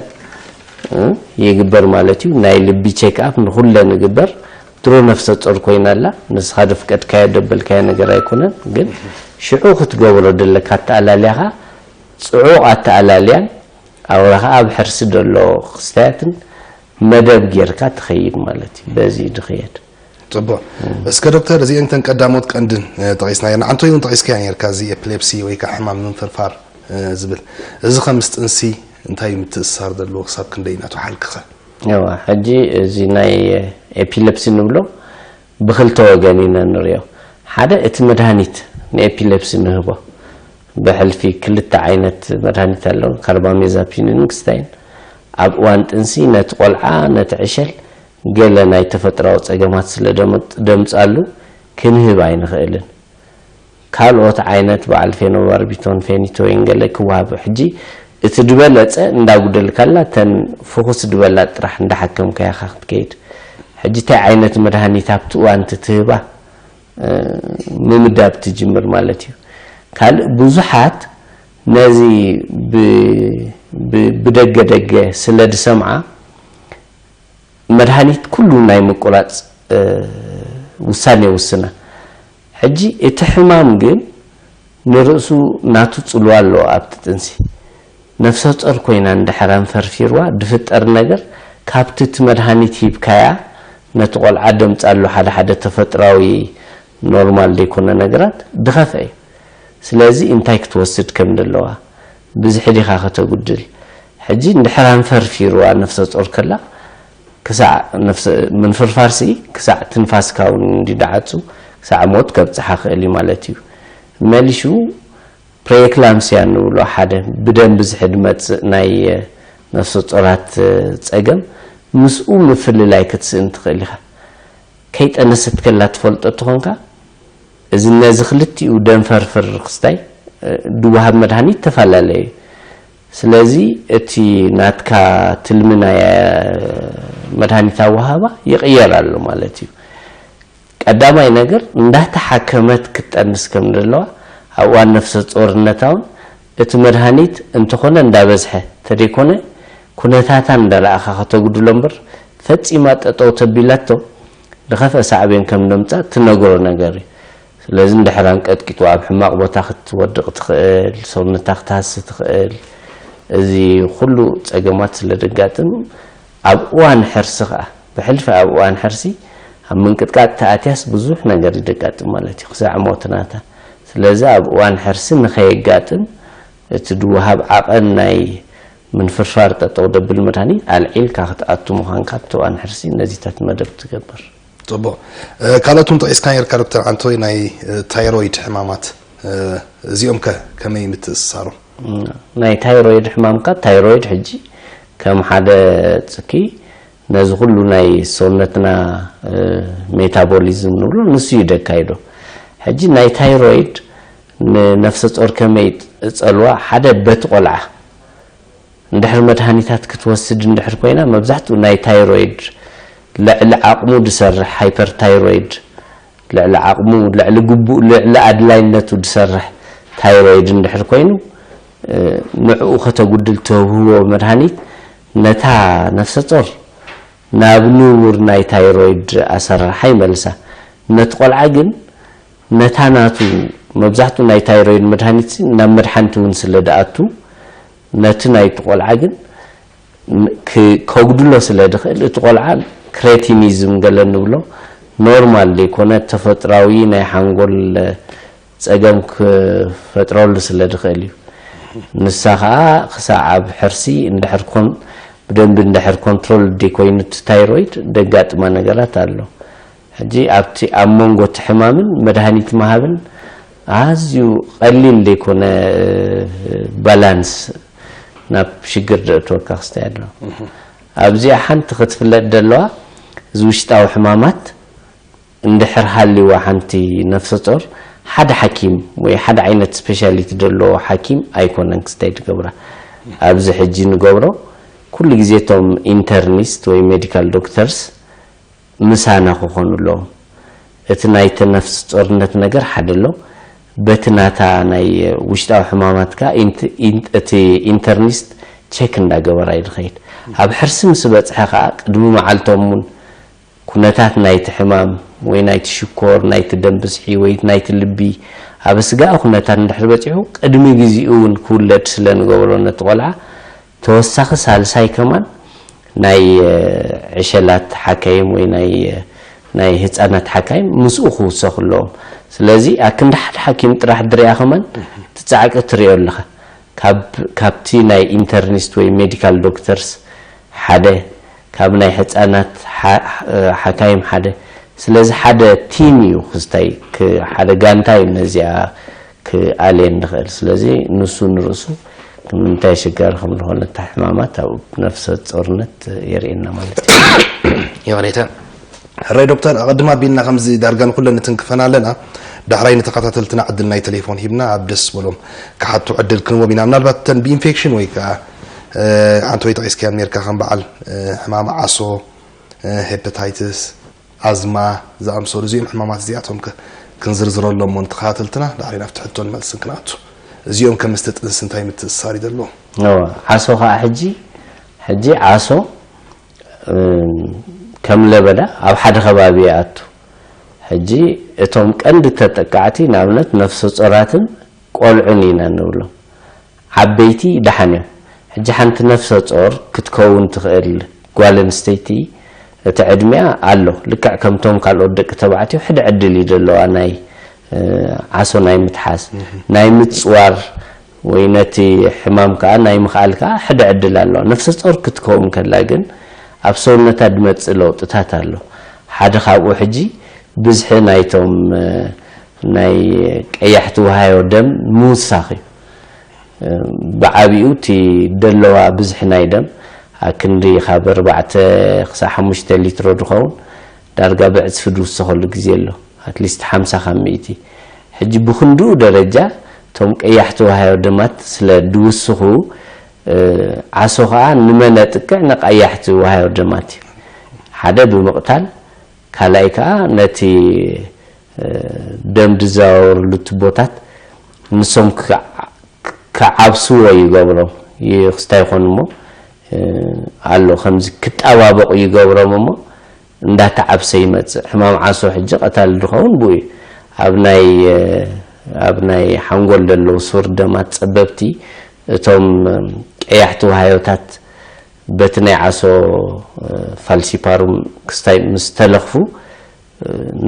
ይግበር ማለት እዩ። ናይ ልቢ ቼክ ኣፕ ንኹለን ይግበር። ድሮ ነፍሰ ጾር ኮይና ኣላ። ንስኻ ደፍቀድካዮ ደበልካዮ ነገር ኣይኮነን፣ ግን ሽዑ ክትገብሮ ደለካ ኣተኣላልያኻ ጽዑቕ ኣተኣላልያን ኣውራ ኸዓ ኣብ ሕርሲ ደሎ ክስታያትን መደብ ጌርካ ትኸይድ ማለት እዩ። በዚ ድኽየድ ጽቡቕ። እስከ ዶክተር፣ እዚኤን ተን ቀዳሞት ቀንድን ጠቒስና ጌርና። ዓንቶይ እውን ጠቒስካዮ ኔርካ፣ እዚ ኤፒሌፕሲ ወይ ከዓ ሕማም ምንፍርፋር ዝብል። እዚ ከም ምስ ጥንሲ እንታይ እዩ ምትእስሳር ዘለዎ፣ ክሳብ ክንደይ እናተሓልክኸ? እዋ፣ ሕጂ እዚ ናይ ኤፒለፕሲ ንብሎ ብኽልተ ወገን ኢና ንሪኦ። ሓደ እቲ መድሃኒት ንኤፒለፕሲ ንህቦ ብሕልፊ ክልተ ዓይነት መድሃኒት ኣሎ፣ ካርባሜዛፒንን ክስታይን። ኣብ እዋን ጥንሲ ነቲ ቆልዓ ነቲ ዕሸል ገለ ናይ ተፈጥራዊ ጸገማት ስለ ደምጻሉ ክንህብ ኣይንኽእልን። ካልኦት ዓይነት በዓል ፌኖባርቢቶን ፌኒቶይን ገለ ክወሃብ። ሕጂ እቲ ዝበለጸ እንዳጉደልካላ ተን ፍኹስ ዝበላ ጥራሕ እንዳሓከምካያ ኢኻ ክትከይድ። ሕጂ እንታይ ዓይነት መድሃኒት ኣብቲ እዋን እቲ ትህባ ምምዳብ ትጅምር ማለት እዩ። ካልእ ብዙሓት ነዚ ብደገ ደገ ስለ ዝሰምዓ መድሃኒት ኩሉ ናይ ምቁራፅ ውሳኔ ይውስና። ሕጂ እቲ ሕማም ግን ንርእሱ ናቱ ፅልዋ ኣለዎ ኣብቲ ጥንሲ። ነፍሰ ጾር ኮይና እንድሕር ኣንፈርፊርዋ ድፍጠር ነገር ካብቲ እቲ መድሃኒት ሂብካያ ነቲ ቆልዓ ደምፃሉ ሓደ ሓደ ተፈጥራዊ ኖርማል ዘይኮነ ነገራት ድኸፍአ እዩ። ስለዚ እንታይ ክትወስድ ከም ዘለዋ ብዝሒ ዲኻ ከተጉድል። ሕጂ እንድሕር ኣንፈርፊርዋ ነፍሰ ጾር ከላ ክሳዕ ነፍሰ ምንፍርፋርሲ ክሳዕ ትንፋስካ እውን እንዲዳዓጹ ክሳዕ ሞት ከብጽሓ ክእል እዩ ማለት እዩ። መሊሹ ፕሬክላምሲያ እንብሎ ሓደ ብደም ብዝሒ ድመጽእ ናይ ነፍሰ ጾራት ጸገም ምስኡ ምፍልላይ ክትስእን ትኽእል ኢኻ። ከይጠነሰት ከላ ትፈልጦ ትኾንካ እዚ ነዚ ክልቲኡ ደም ፈርፍር ክስታይ ድወሃብ መድሃኒት ተፈላለየ እዩ። ስለዚ እቲ ናትካ ትልሚ ናይ መድሃኒት ኣወሃባ ይቕየር ኣሎ ማለት እዩ። ቀዳማይ ነገር እንዳተሓከመት ክትጠንስ ከም ዘለዋ ኣብ እዋን ነፍሰ ጾርነታውን እቲ መድሃኒት እንተኾነ እንዳበዝሐ ተደይኮነ ኩነታታ እንዳረኣኻ ከተጉድሎ እምበር ፈጺማ ጠጠው ተቢላቶ ዝኸፍአ ሳዕቤን ከም ነምጻእ ትነግሮ ነገር እዩ። ስለዚ እንድሕር ኣንቀጥቂጡ ኣብ ሕማቕ ቦታ ክትወድቕ ትኽእል፣ ሰውነታ ክትሃሲ ትኽእል። እዚ ኩሉ ጸገማት ስለ ደጋጥም ኣብ እዋን ሕርሲ ከኣ ብሕልፊ ኣብ እዋን ሕርሲ ኣብ ምንቅጥቃጥ ተኣትያስ ብዙሕ ነገር ይደጋጥም ማለት እዩ ክሳዕ ሞት ናታ። ስለዚ ኣብ እዋን ሕርሲ ንኸየጋጥም እቲ ድወሃብ ዓቐን ናይ ምንፍርፋር ጠጠው ደብል መድሃኒት ኣልዒልካ ክትኣቱ ምዃንካ ኣብቲ እዋን ሕርሲ ነዚታት መደብ ትገብር። ጽቡቕ። ካልኦት እውን ጠቂስካ ነርካ ዶክተር ዓንቶይ ናይ ታይሮይድ ሕማማት እዚኦም ከ ከመይ ምትእስሳሮም? ናይ ታይሮይድ ሕማምካ ታይሮይድ ሕጂ ከም ሓደ ጽኪ ነዚ ኩሉ ናይ ሰውነትና ሜታቦሊዝም ንብሎ ንሱ እዩ ደካይዶ። ሕጂ ናይ ታይሮይድ ንነፍሰ ጾር ከመይ ጸልዋ ሓደ በቲ ቆልዓ እንድሕር መድሃኒታት ክትወስድ እንድሕር ኮይና መብዛሕትኡ ናይ ታይሮይድ ልዕሊ ዓቕሙ ዝሰርሕ ሃይፐርታይሮይድ ልዕሊ ዓቕሙ ልዕሊ ግቡእ ልዕሊ ኣድላይነቱ ዝሰርሕ ታይሮይድ እንድሕር ኮይኑ ንዕኡ ከተጉድል ትህብዎ መድሃኒት ነታ ነፍሰ ጾር ናብ ንቡር ናይ ታይሮይድ ኣሰራርሓ ይመልሳ። ነቲ ቆልዓ ግን ነታ ናቱ መብዛሕትኡ ናይ ታይሮይድ መድሃኒት ናብ መድሓንቲ እውን ስለ ድኣቱ ነቲ ናይቲ ቆልዓ ግን ከጉድሎ ስለ ድኽእል እቲ ቆልዓ ክሬቲኒዝም ገለ ንብሎ ኖርማል ዘይኮነ ተፈጥራዊ ናይ ሓንጎል ጸገም ክፈጥረሉ ስለ ድኽእል እዩ። ንሳ ከዓ ክሳዕ ኣብ ሕርሲ እንድሕር ኮን ብደንቢ እንድሕር ኮንትሮል ዘይኮይኑ እቲ ታይሮይድ ደጋጥማ ነገራት ኣሎ። ሕጂ ኣብቲ ኣብ መንጎ እቲ ሕማምን መድሃኒት ምሃብን ኣዝዩ ቀሊል ዘይኮነ ባላንስ ናብ ሽግር ደእትወካ ክስታይ ኣሎ። ኣብዚኣ ሓንቲ ክትፍለጥ ደለዋ እዚ ውሽጣዊ ሕማማት እንድሕር ሃልይዋ ሓንቲ ነፍሰ ጾር ሓደ ሓኪም ወይ ሓደ ዓይነት ስፔሻሊቲ ደለዎ ሓኪም ኣይኮነን ክስታይ ትገብራ። ኣብዚ ሕጂ ንገብሮ ኩሉ ግዜ እቶም ኢንተርኒስት ወይ ሜዲካል ዶክተርስ ምሳና ክኾኑ ኣለዎም። እቲ ናይ ተነፍስ ጾርነት ነገር ሓደ ኣሎ። በቲ ናታ ናይ ውሽጣዊ ሕማማትካ እቲ ኢንተርኒስት ቸክ እንዳገበራ እዩ ዝኸይድ። ኣብ ሕርሲ ምስ በጽሐ ከዓ ቅድሚ መዓልቶም እውን ኩነታት ናይቲ ሕማም ወይ ናይቲ ሽኮር ናይቲ ደም ብዝሒ ወይ ናይቲ ልቢ ኣብ ስጋኣ ኩነታት እንድሕር በፂሑ ቅድሚ ግዜኡ እውን ክውለድ ስለ ንገብሮ ነቲ ቆልዓ ተወሳኺ ሳልሳይ ከማን ናይ ዕሸላት ሓካይም ወይ ናይ ናይ ህፃናት ሓካይም ምስኡ ክውሰኽ ኣለዎም። ስለዚ ኣክንዲ ሓደ ሓኪም ጥራሕ ድሪኣ ከማን ትፃዕቂ ትሪኦ ኣለኻ። ካብ ካብቲ ናይ ኢንተርኒስት ወይ ሜዲካል ዶክተርስ ሓደ ካብ ናይ ህፃናት ሓካይም ሓደ ስለዚ ሓደ ቲም እዩ ክስታይ ሓደ ጋንታ እዩ ነዚኣ ክኣልየን ንኽእል። ስለዚ ንሱ ንርእሱ ንምንታይ ኣሸጋሪ ከም ዝኾነ እታ ሕማማት ኣብ ነፍሰ ጾርነት የርእየና ማለት እዩ። ይቕሬታ ሕራይ ዶክተር፣ ኣቐድም ኣቢልና ከምዚ ዳርጋ ንኩለን ንትንክፈን ኣለና። ዳሕራይ ንተኸታተልትና ዕድል ናይ ቴሌፎን ሂብና ኣብ ደስ ዝበሎም ክሓቱ ዕድል ክንዎም ኢና። ምናልባት እተን ብኢንፌክሽን ወይ ከዓ ሓንቲ ወይ ጠቒስካዮም ነርካ ከም በዓል ሕማም ዓሶ፣ ሄፐታይትስ፣ ኣዝማ ዝኣምሰሉ እዚኦም ሕማማት እዚኣቶም ከ ክንዝርዝረሎም እሞ ንተኸታተልትና ዳሕራይ ናብቲ ሕቶን መልስን ክንኣቱ። እዚኦም ከ ምስቲ ጥንሲ እንታይ ምትእስሳር እዩ ዘለዎም? እወ፣ ዓሶ ከዓ ሕጂ ሕጂ ዓሶ ከም ለበዳ ኣብ ሓደ ከባቢ ይኣቱ። ሕጂ እቶም ቀንዲ ተጠቃዕቲ ንኣብነት ነፍሰ ጾራትን ቆልዑን ኢና ንብሎም። ዓበይቲ ደሓን እዮም። ሕጂ ሓንቲ ነፍሰ ጾር ክትከውን ትኽእል ጓል ኣንስተይቲ እቲ ዕድሚኣ ኣሎ። ልክዕ ከምቶም ካልኦት ደቂ ተባዕትዮ ሕደ ዕድል እዩ ዘለዋ ናይ ዓሶ ናይ ምትሓዝ ናይ ምጽዋር ወይ ነቲ ሕማም ከዓ ናይ ምኽኣል ከዓ ሕደ ዕድል ኣለዋ። ነፍሰ ጾር ክትከውን ከላ ግን ኣብ ሰውነታ ዝመጽእ ለውጥታት ኣሎ። ሓደ ካብኡ ሕጂ ብዝሒ ናይቶም ናይ ቀያሕቲ ውሃዮ ደም ምውሳኽ እዩ። ብዓቢኡ እቲ ደለዋ ብዝሒ ናይ ደም ኣክንዲ ካብ ኣርባዕተ ክሳብ ሓሙሽተ ሊትሮ ዝኸውን ዳርጋ ብዕጽፊ ዝውሰኸሉ ግዜ ኣሎ። ኣትሊስት ሓምሳ ካብ ሚእቲ። ሕጂ ብክንድኡ ደረጃ እቶም ቀያሕቲ ውሃዮ ደማት ስለ ዝውስኹ ዓሶ ከዓ ንመን የጥቅዕ? ንቀያሕቲ ውሃዮ ደማት እዩ። ሓደ ብምቕታል፣ ካልኣይ ከዓ ነቲ ደም ዝዘዋወርሉ ቱቦታት ንሶም ክዓብስዎ ይገብሮም። ይክስታ ይኾን እሞ ኣሎ ከምዚ ክጣባበቑ ይገብሮም እሞ እንዳተዓብሰ ይመጽእ። ሕማም ዓሶ ሕጂ ቀታሊ ዝኸውን ብኡ እዩ። ኣብ ናይ ኣብ ናይ ሓንጎል ዘለዉ ስውር ደማት ጸበብቲ እቶም ቀያሕቲ ውሃዮታት በቲ ናይ ዓሶ ፋልሲፓሩም ክስታይ ምስ ተለኽፉ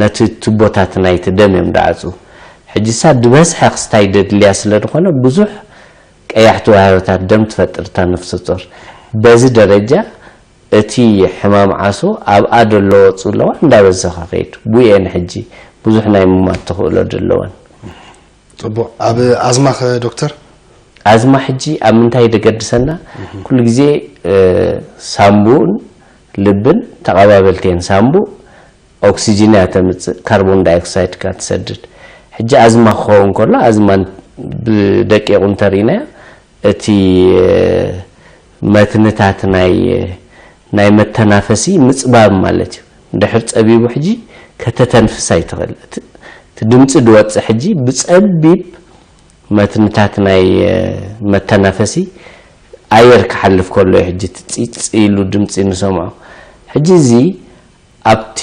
ነቲ ቱቦታት ናይቲ ደም እዮም ዝዓጽዉ። ሕጂ እሳ ዝበዝሐ ክስታይ ደድልያ ስለ ዝኾነ ብዙሕ ቀያሕቲ ዋህዮታት ደም ትፈጥር እታ ነፍሰ ጾር። በዚ ደረጃ እቲ ሕማም ዓሶ ኣብኣ ደለዎ ጽለዋ እንዳበዘኸ ከይድ። ብኡ እየን ሕጂ ብዙሕ ናይ ምማት ተኽእሎ ደለወን። ጽቡቕ። ኣብ ኣዝማኸ ዶክተር? ኣዝማ ሕጂ ኣብ ምንታይ ደገድሰና? ኩሉ ግዜ ሳምቡእን ልብን ተቐባበልቲ እየን። ሳምቡእ ኦክሲጅን እያ ተምጽእ፣ ካርቦን ዳይኦክሳይድ እያ ትሰድድ። ሕጂ ኣዝማ ክኸውን ከሎ ኣዝማ ብደቂቑ እንተሪእናዮ እቲ መትንታት ናይ ናይ መተናፈሲ ምጽባብ ማለት እዩ። እንድሕር ጸቢቡ ሕጂ ከተተንፍስ ኣይትኽእል። እቲ ድምፂ ዝወፅእ ሕጂ ብጸቢብ መትንታት ናይ መተናፈሲ ኣየር ክሓልፍ ከሎ እዩ ሕጂ እቲ ፂፅ ኢሉ ድምፂ ንሰምዖ። ሕጂ እዚ ኣብቲ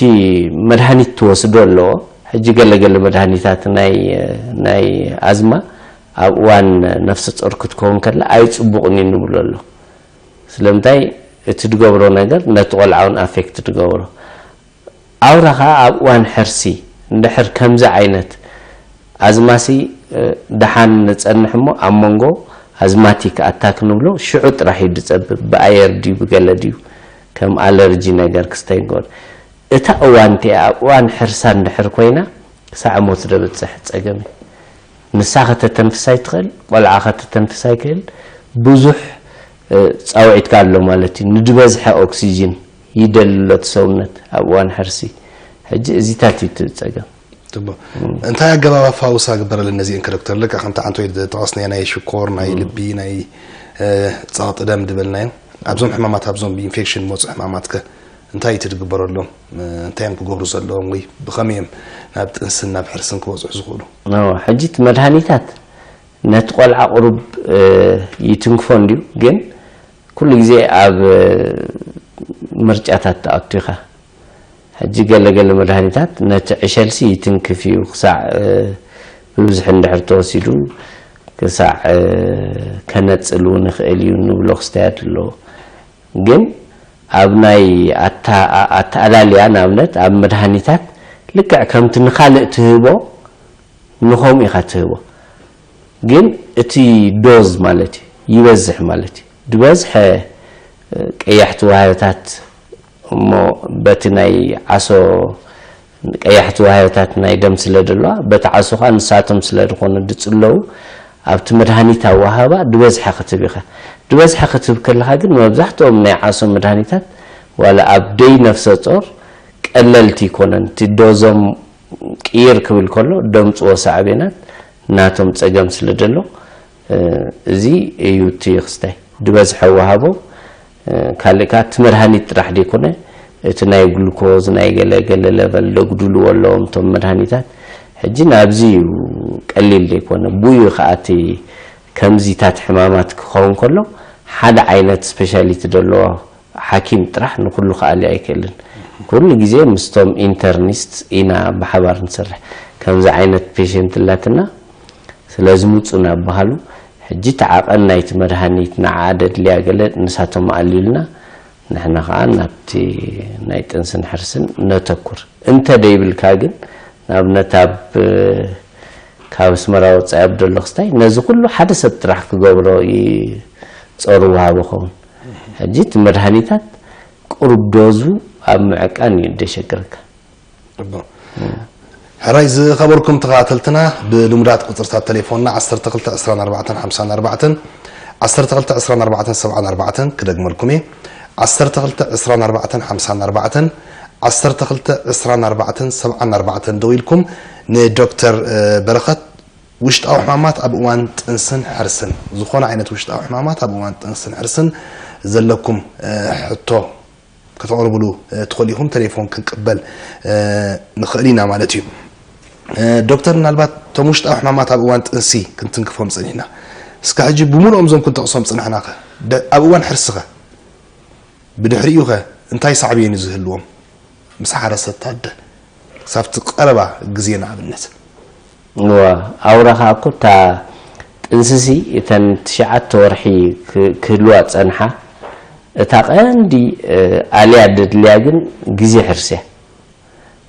መድሃኒት ትወስዶ ኣለዎ። ሕጂ ገለገለ መድሃኒታት ናይ ናይ ኣዝማ ኣብ እዋን ነፍሰ ጾር ክትከውን ከላ ኣይጽቡቕን እዩ ንብሎ ኣሎ። ስለምንታይ እቲ ድገብሮ ነገር ነቲ ቆልዓ እውን ኣፌክት ድገብሮ። ኣውራ ኸዓ ኣብ እዋን ሕርሲ እንድሕር ከምዚ ዓይነት ኣዝማሲ ደሓን ንጸንሕ እሞ ኣብ መንጎ ኣዝማቲክ ኣታክ ንብሎ ሽዑ ጥራሕ እዩ ድጸብብ። ብኣየር ድዩ ብገለ ድዩ ከም ኣለርጂ ነገር ክስተይ ንገብር። እታ እዋን እቲኣ ኣብ እዋን ሕርሳ እንድሕር ኮይና ክሳዕ ሞት ደብጽሕ ጸገም እዩ። ንሳ ከተተንፍስ ኣይትኽእል፣ ቆልዓ ከተተንፍስ ኣይክእል። ብዙሕ ጻውዒትካ ኣሎ ማለት እዩ። ንድበዝሐ ኦክሲጅን ይደሊ ኣሎ እቲ ሰውነት ኣብ እዋን ሕርሲ። ሕጂ እዚታት እዩ እቲ ጸገም። ጽቡቕ። እንታይ ኣገባብ ኣፋውሳ ግበረለን ነዚአን ከ ዶክተር? ልክዕ ከምቲ ዓንቶ ጠቐስናዮ ናይ ሽኮር፣ ናይ ልቢ፣ ናይ ጸቕጢ ደም ዝበልናዮ ኣብዞም ሕማማት ኣብዞም ብኢንፌክሽን ዝመፁ ሕማማት ከ እንታይ እዩ ትግበረሎም? እንታይ እዮም ክገብሩ ዘለዎም ወይ ብኸመይ እዮም ናብ ጥንስን ናብ ሕርስን ክበፅሑ ዝኽእሉ? ሕጂ እቲ መድሃኒታት ነቲ ቆልዓ ቁሩብ ይትንክፎ እንድዩ፣ ግን ኩሉ ግዜ ኣብ ምርጫታት ትኣቱ ኢኻ። ሕጂ ገለ ገለ መድሃኒታት ነቲ ዕሸልሲ ይትንክፍ እዩ፣ ክሳዕ ብብዝሒ እንድሕር ተወሲዱ ክሳዕ ከነጽል እውን ይኽእል እዩ እንብሎ ክስተያት ኣለዎ። ግን ኣብ ናይ ኣተኣላልያ ንኣብነት ኣብ መድሃኒታት ልክዕ ከምቲ ንኻልእ ትህቦ ንኸምኡ ኢኻ ትህቦ። ግን እቲ ዶዝ ማለት እዩ ይበዝሕ ማለት እዩ። ዝበዝሐ ቀያሕቲ ዋህዮታት እሞ በቲ ናይ ዓሶ ቀያሕቲ ዋህዮታት ናይ ደም ስለ ዘለዋ በቲ ዓሶ ከዓ ንሳቶም ስለ ዝኾኑ ዝፅለዉ ኣብቲ መድሃኒት ኣወሃባ ዝበዝሐ ክትህብ ኢኻ። ዝበዝሐ ክትህብ ከለኻ ግን መብዛሕትኦም ናይ ዓሶ መድሃኒታት ዋላ ኣብ ደይ ነፍሰ ጾር ቀለልቲ ይኮነን። እቲ ዶዞም ቅይር ክብል ከሎ ደምፅዎ ሳዕቤናት ናቶም ፀገም ስለ ዘሎ እዚ እዩ እቲ ክስታይ ዝበዝሐ ወሃቦ። ካልእ ከዓ እቲ መድሃኒት ጥራሕ ዘይኮነ እቲ ናይ ግሉኮዝ ናይ ገለ ገለ ለቨል ደጉድልዎ ኣለዎም እቶም መድሃኒታት። ሕጂ ናብዚ እዩ ቀሊል ዘይኮነ ብኡ እዩ ከዓ እቲ ከምዚታት ሕማማት ክኸውን ከሎ ሓደ ዓይነት ስፔሻሊቲ ዘለዎ ሓኪም ጥራሕ ንኩሉ ክኣሊ ኣይክእልን። ኩሉ ግዜ ምስቶም ኢንተርኒስት ኢና ብሓባር ንሰርሕ። ከምዚ ዓይነት ፔሽንት ኣላትና ስለዚ ምፁ እናበሃሉ ሕጂ እቲ ዓቐን ናይቲ መድሃኒት ንዓ ደድልያ ገለ ንሳቶም ኣልዩልና ንሕና ከዓ ናብቲ ናይ ጥንስን ሕርስን ነተኩር። እንተ ደይብልካ ግን ንኣብነት ኣብ ካብ ኣስመራ ወፃኢ ኣብ ደሎ ክስታይ ነዚ ኩሉ ሓደ ሰብ ጥራሕ ክገብሮ እዩ ጾር ወሃቢ ኸውን። ሕጂ እቲ መድሃኒታት ቁሩብ ዶዙ ኣብ ምዕቃን እዩ ደሸግረካ። ሕራይ ዝኸበርኩም ተኸታተልትና፣ ብልሙዳት ቁፅርታት ቴሌፎንና ዓሰርተ ክልተ ዕስራን ኣርባዕተን ሓምሳን ኣርባዕተን፣ ዓሰርተ ክልተ ዕስራን ኣርባዕተን ሰብዓን ኣርባዕተን ክደግመልኩም እየ። ዓሰርተ ክልተ ዕስራን ኣርባዕተን ሓምሳን ኣርባዕተን፣ ዓሰርተ ክልተ ዕስራን ኣርባዕተን ሰብዓን ኣርባዕተን ደዊልኩም ንዶክተር በረኸት ውሽጣዊ ሕማማት ኣብ እዋን ጥንስን ሕርስን፣ ዝኾነ ዓይነት ውሽጣዊ ሕማማት ኣብ እዋን ጥንስን ሕርስን ዘለኩም ሕቶ ከተቕርብሉ ትኽእሉ ኢኹም። ቴሌፎን ክንቅበል ንኽእል ኢና ማለት እዩ። ዶክተር፣ ምናልባት እቶም ውሽጣዊ ሕማማት ኣብ እዋን ጥንሲ ክንትንክፎም ጸኒሕና፣ እስከ ሕጂ ብምሉኦም እዞም ክንጠቕሶም ጽናሕናኸ፣ ኣብ እዋን ሕርስኸ ብድሕሪኡኸ እንታይ ሳዕቤን እዩ ዝህልዎም? ምስ ሓረሰት ኣደ ክሳብቲ ቀረባ ግዜ ንኣብነት። እዋ፣ ኣውራ ከዓ እኮ እታ ጥንስሲ እተን ትሽዓተ ወርሒ ክህልዋ ፀንሓ፣ እታ ቀንዲ ኣልያ ደድልያ ግን ግዜ ሕርሲ እያ።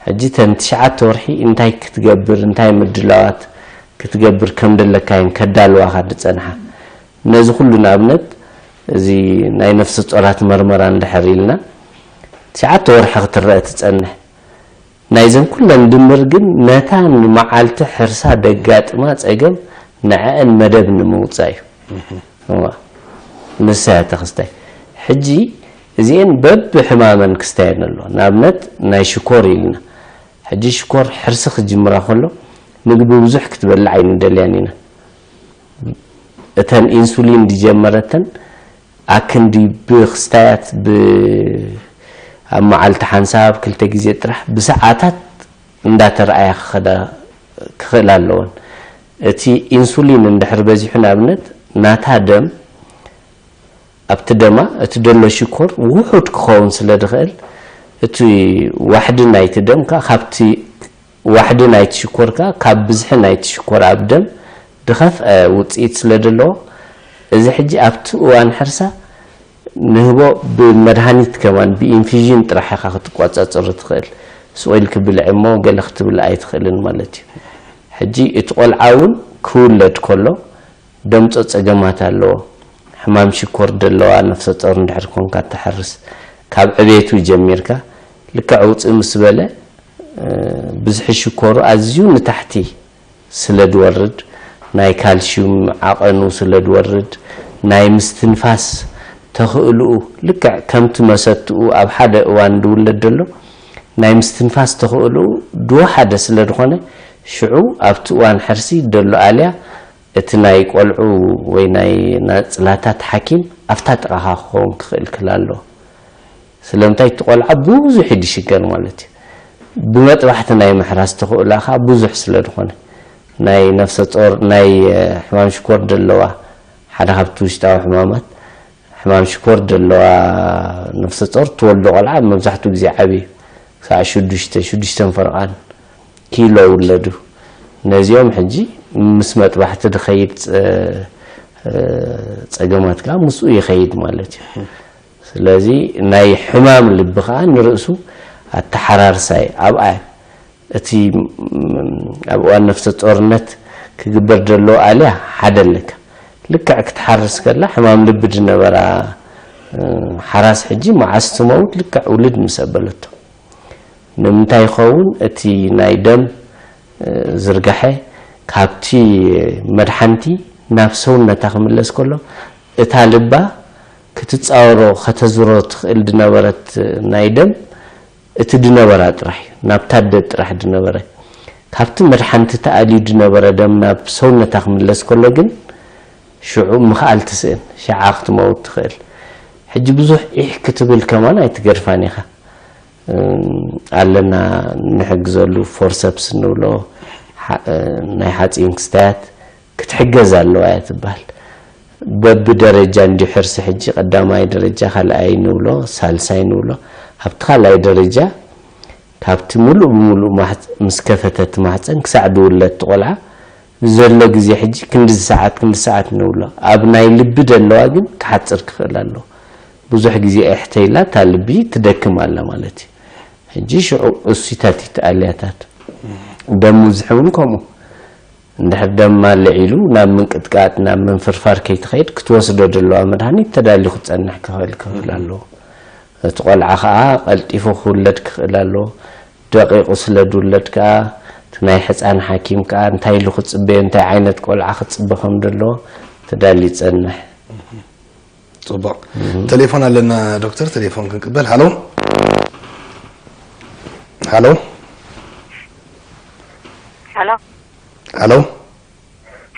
ሕጂ እተን ትሽዓተ ወርሒ እንታይ ክትገብር፣ እንታይ ምድላዋት ክትገብር ከም ደለካየን ከዳልዋኻ ድፀንሓ። ነዚ ኩሉ ንኣብነት እዚ ናይ ነፍሰ ጾራት መርመራ እንድሕር ኢልና ትሽዓተ ወርሒ ክትረአ ትጸንሕ። ናይዘን ኩለን ድምር ግን ነታ ንመዓልቲ ሕርሳ ደጋጥማ ጸገም ንዐአን መደብ ንምውጻእ እዩ። እዋ፣ ንሳ እያ ተኽስታይ። ሕጂ እዚኤን በብሕማመን ክስታየን ኣለዎ። ንኣብነት ናይ ሽኮር ኢልና። ሕጂ ሽኮር ሕርሲ ክጅምራ ከሎ ምግቢ ብዙሕ ክትበልዕ ኣይንደልያን ኢና። እተን ኢንሱሊን ዝጀመረተን ኣክንዲ ብክስታያት ብ ኣብ መዓልቲ ሓንሳብ ክልተ ግዜ ጥራሕ ብሰዓታት እንዳተረኣያ ክኸዳ ክኽእላ ኣለወን። እቲ ኢንሱሊን እንድሕር በዚሑ ንኣብነት ናታ ደም ኣብቲ ደማ እቲ ደሎ ሽኮር ውሑድ ክኸውን ስለ ዝኽእል እቲ ዋሕዲ ናይቲ ደም ከዓ ካብቲ ዋሕዲ ናይቲ ሽኮር ከዓ ካብ ብዝሒ ናይቲ ሽኮር ኣብ ደም ዝኸፍአ ውፅኢት ስለ ዘለዎ እዚ ሕጂ ኣብቲ እዋን ሕርሳ ንህቦ ብመድሃኒት ከማን ብኢንፊዥን ጥራሕ ኢኻ ክትቆፃፀሩ ትኽእል። ስቕ ኢልክ ብልዒ እሞ ገለ ክትብል ኣይትኽእልን ማለት እዩ። ሕጂ እቲ ቆልዓ እውን ክውለድ ከሎ ደምፆ ፀገማት ኣለዎ። ሕማም ሽኮር ደለዋ ነፍሰ ፆር እንድሕር ኮንካ ትሕርስ ካብ ዕቤቱ ጀሚርካ ልክዕ ውፅእ ምስ በለ ብዝሒ ሽኮሩ ኣዝዩ ንታሕቲ ስለ ዝወርድ ናይ ካልሽዩም ዓቐኑ ስለ ዝወርድ ናይ ምስትንፋስ ተኽእልኡ ልክዕ ከምቲ መሰትኡ ኣብ ሓደ እዋን ዝውለድ ዘሎ ናይ ምስትንፋስ ተኽእልኡ ድወሓደ ስለ ዝኾነ ሽዑ ኣብቲ እዋን ሕርሲ ደሎ ኣልያ እቲ ናይ ቆልዑ ወይ ናይ ናጽላታት ሓኪም ኣብታ ጥቓኻ ክኸውን ክኽእል ክል ኣሎ። ስለምንታይ እቲ ቆልዓ ብዙሕ እዩ ዝሽገር ማለት እዩ። ብመጥባሕቲ ናይ ምሕራስ ተኽእላ ከዓ ብዙሕ ስለ ዝኾነ ናይ ነፍሰ ጾር ናይ ሕማም ሽኮር ደለዋ ሓደ ካብቲ ውሽጣዊ ሕማማት ሕማም ሽኮር ደለዋ ነፍሰ ጾር ትወልዶ ቆልዓ መብዛሕትኡ ግዜ ዓብዩ ክሳዕ ሽዱሽተ ሽዱሽተን ፈርቓን ኪሎ ውለዱ። ነዚኦም ሕጂ ምስ መጥባሕቲ ድኸይድ ጸገማት ከዓ ምስኡ ይኸይድ ማለት እዩ። ስለዚ ናይ ሕማም ልቢ ከዓ ንርእሱ ኣተሓራርሳይ ኣብኣ እቲ ኣብ እዋን ነፍሰ ጾርነት ክግበር ዘለዎ ኣልያ ሓደ ኣለካ። ልክዕ ክትሓርስ ከላ ሕማም ልቢ ድነበራ ሓራስ ሕጂ መዓስ ትመውት ልክዕ ውልድ ምስ ኣበለቶ ንምንታይ ይኸውን እቲ ናይ ደም ዝርጋሐ ካብቲ መድሓንቲ ናብ ሰውነታ ክምለስ ከሎ እታ ልባ ክትፃወሮ ከተዝሮ ትኽእል ድነበረት ናይ ደም እቲ ድነበራ ጥራሕ እዩ ናብታ ኣደ ጥራሕ ድነበረ ካብቲ መድሓንቲ ተኣልዩ ድነበረ ደም ናብ ሰውነታ ክምለስ ከሎ ግን ሽዑ ምኽኣል ትስእን ሽዓ ክትመውት ትኽእል ሕጂ ብዙሕ ዒሕ ክትብል ከማን ኣይትገድፋን ኢኻ ኣለና ንሕግዘሉ ፎርሰፕስ ንብሎ ናይ ሓፂን ክስታያት ክትሕገዝ ኣለዋ እያ ትበሃል በቢ ደረጃ እንዲ ሕርሲ ሕጂ ቀዳማይ ደረጃ ካልኣይ ንብሎ ሳልሳይ ንብሎ ኣብቲ ካልኣይ ደረጃ ካብቲ ሙሉእ ብሙሉእ ምስ ከፈተት ማህፀን ክሳዕ ድውለድ ትቆልዓ ዘሎ ግዜ ሕጂ ክንዲ ሰዓት ክንዲ ሰዓት ንብሎ ኣብ ናይ ልቢ ደለዋ ግን ክሓፅር ክኽእል ኣለዎ ብዙሕ ግዜ እሕተይላ እታ ልቢ ትደክም ኣላ ማለት እዩ ሕጂ ሽዑ እሱታት ይተኣልያታት ደም ውዝሒ እውን ከምኡ እንድሕር ደማ ልዒሉ ናብ ምንቅጥቃጥ ናብ ምንፍርፋር ከይትኸይድ ክትወስዶ ደለዋ መድሃኒት ተዳልዩ ክፀንሕ ክኽእል ክኽእል ኣለዎ እቲ ቆልዓ ከዓ ቀልጢፉ ክውለድ ክኽእል ኣለዎ። ደቂቑ ስለ ዝውለድ ከዓ እቲ ናይ ሕፃን ሓኪም ከዓ እንታይ ኢሉ ክፅበዮ፣ እንታይ ዓይነት ቆልዓ ክፅበ ከም ዘለዎ ተዳልዩ ይፀንሕ። ፅቡቕ። ቴሌፎን ኣለና ዶክተር፣ ቴሌፎን ክንቅበል። ሃሎ፣ ሃሎ፣ ሄሎ ሃሎ፣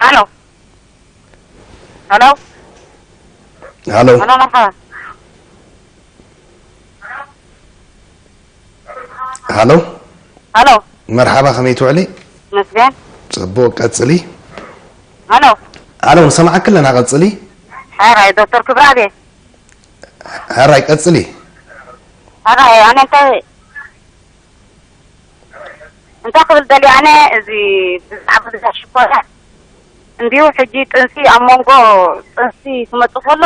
ሄሎ ሄሎ ሃሎ፣ ሄሎ መርሓባ ሃሎ። ሄሎ መርሓባ፣ ከመይ ትውዕሊ? መስገን ፅቡቕ፣ ቀፅሊ። ሄሎ ሃሎ፣ ንሰማዓኪ ኣለና፣ ቀፅሊ። ሕራይ ዶክተር ክብራቤ ሕራይ፣ ቀፅሊ። ሕራይ ኣነ እንታይ እንታይ ክብል ደልየ ኣነ እዚ ብዛዕባ ብዛ ሽኮርያ እንዲሁ ሕጂ ጥንሲ ኣብ መንጎ ጥንሲ ክመፅእ ከሎ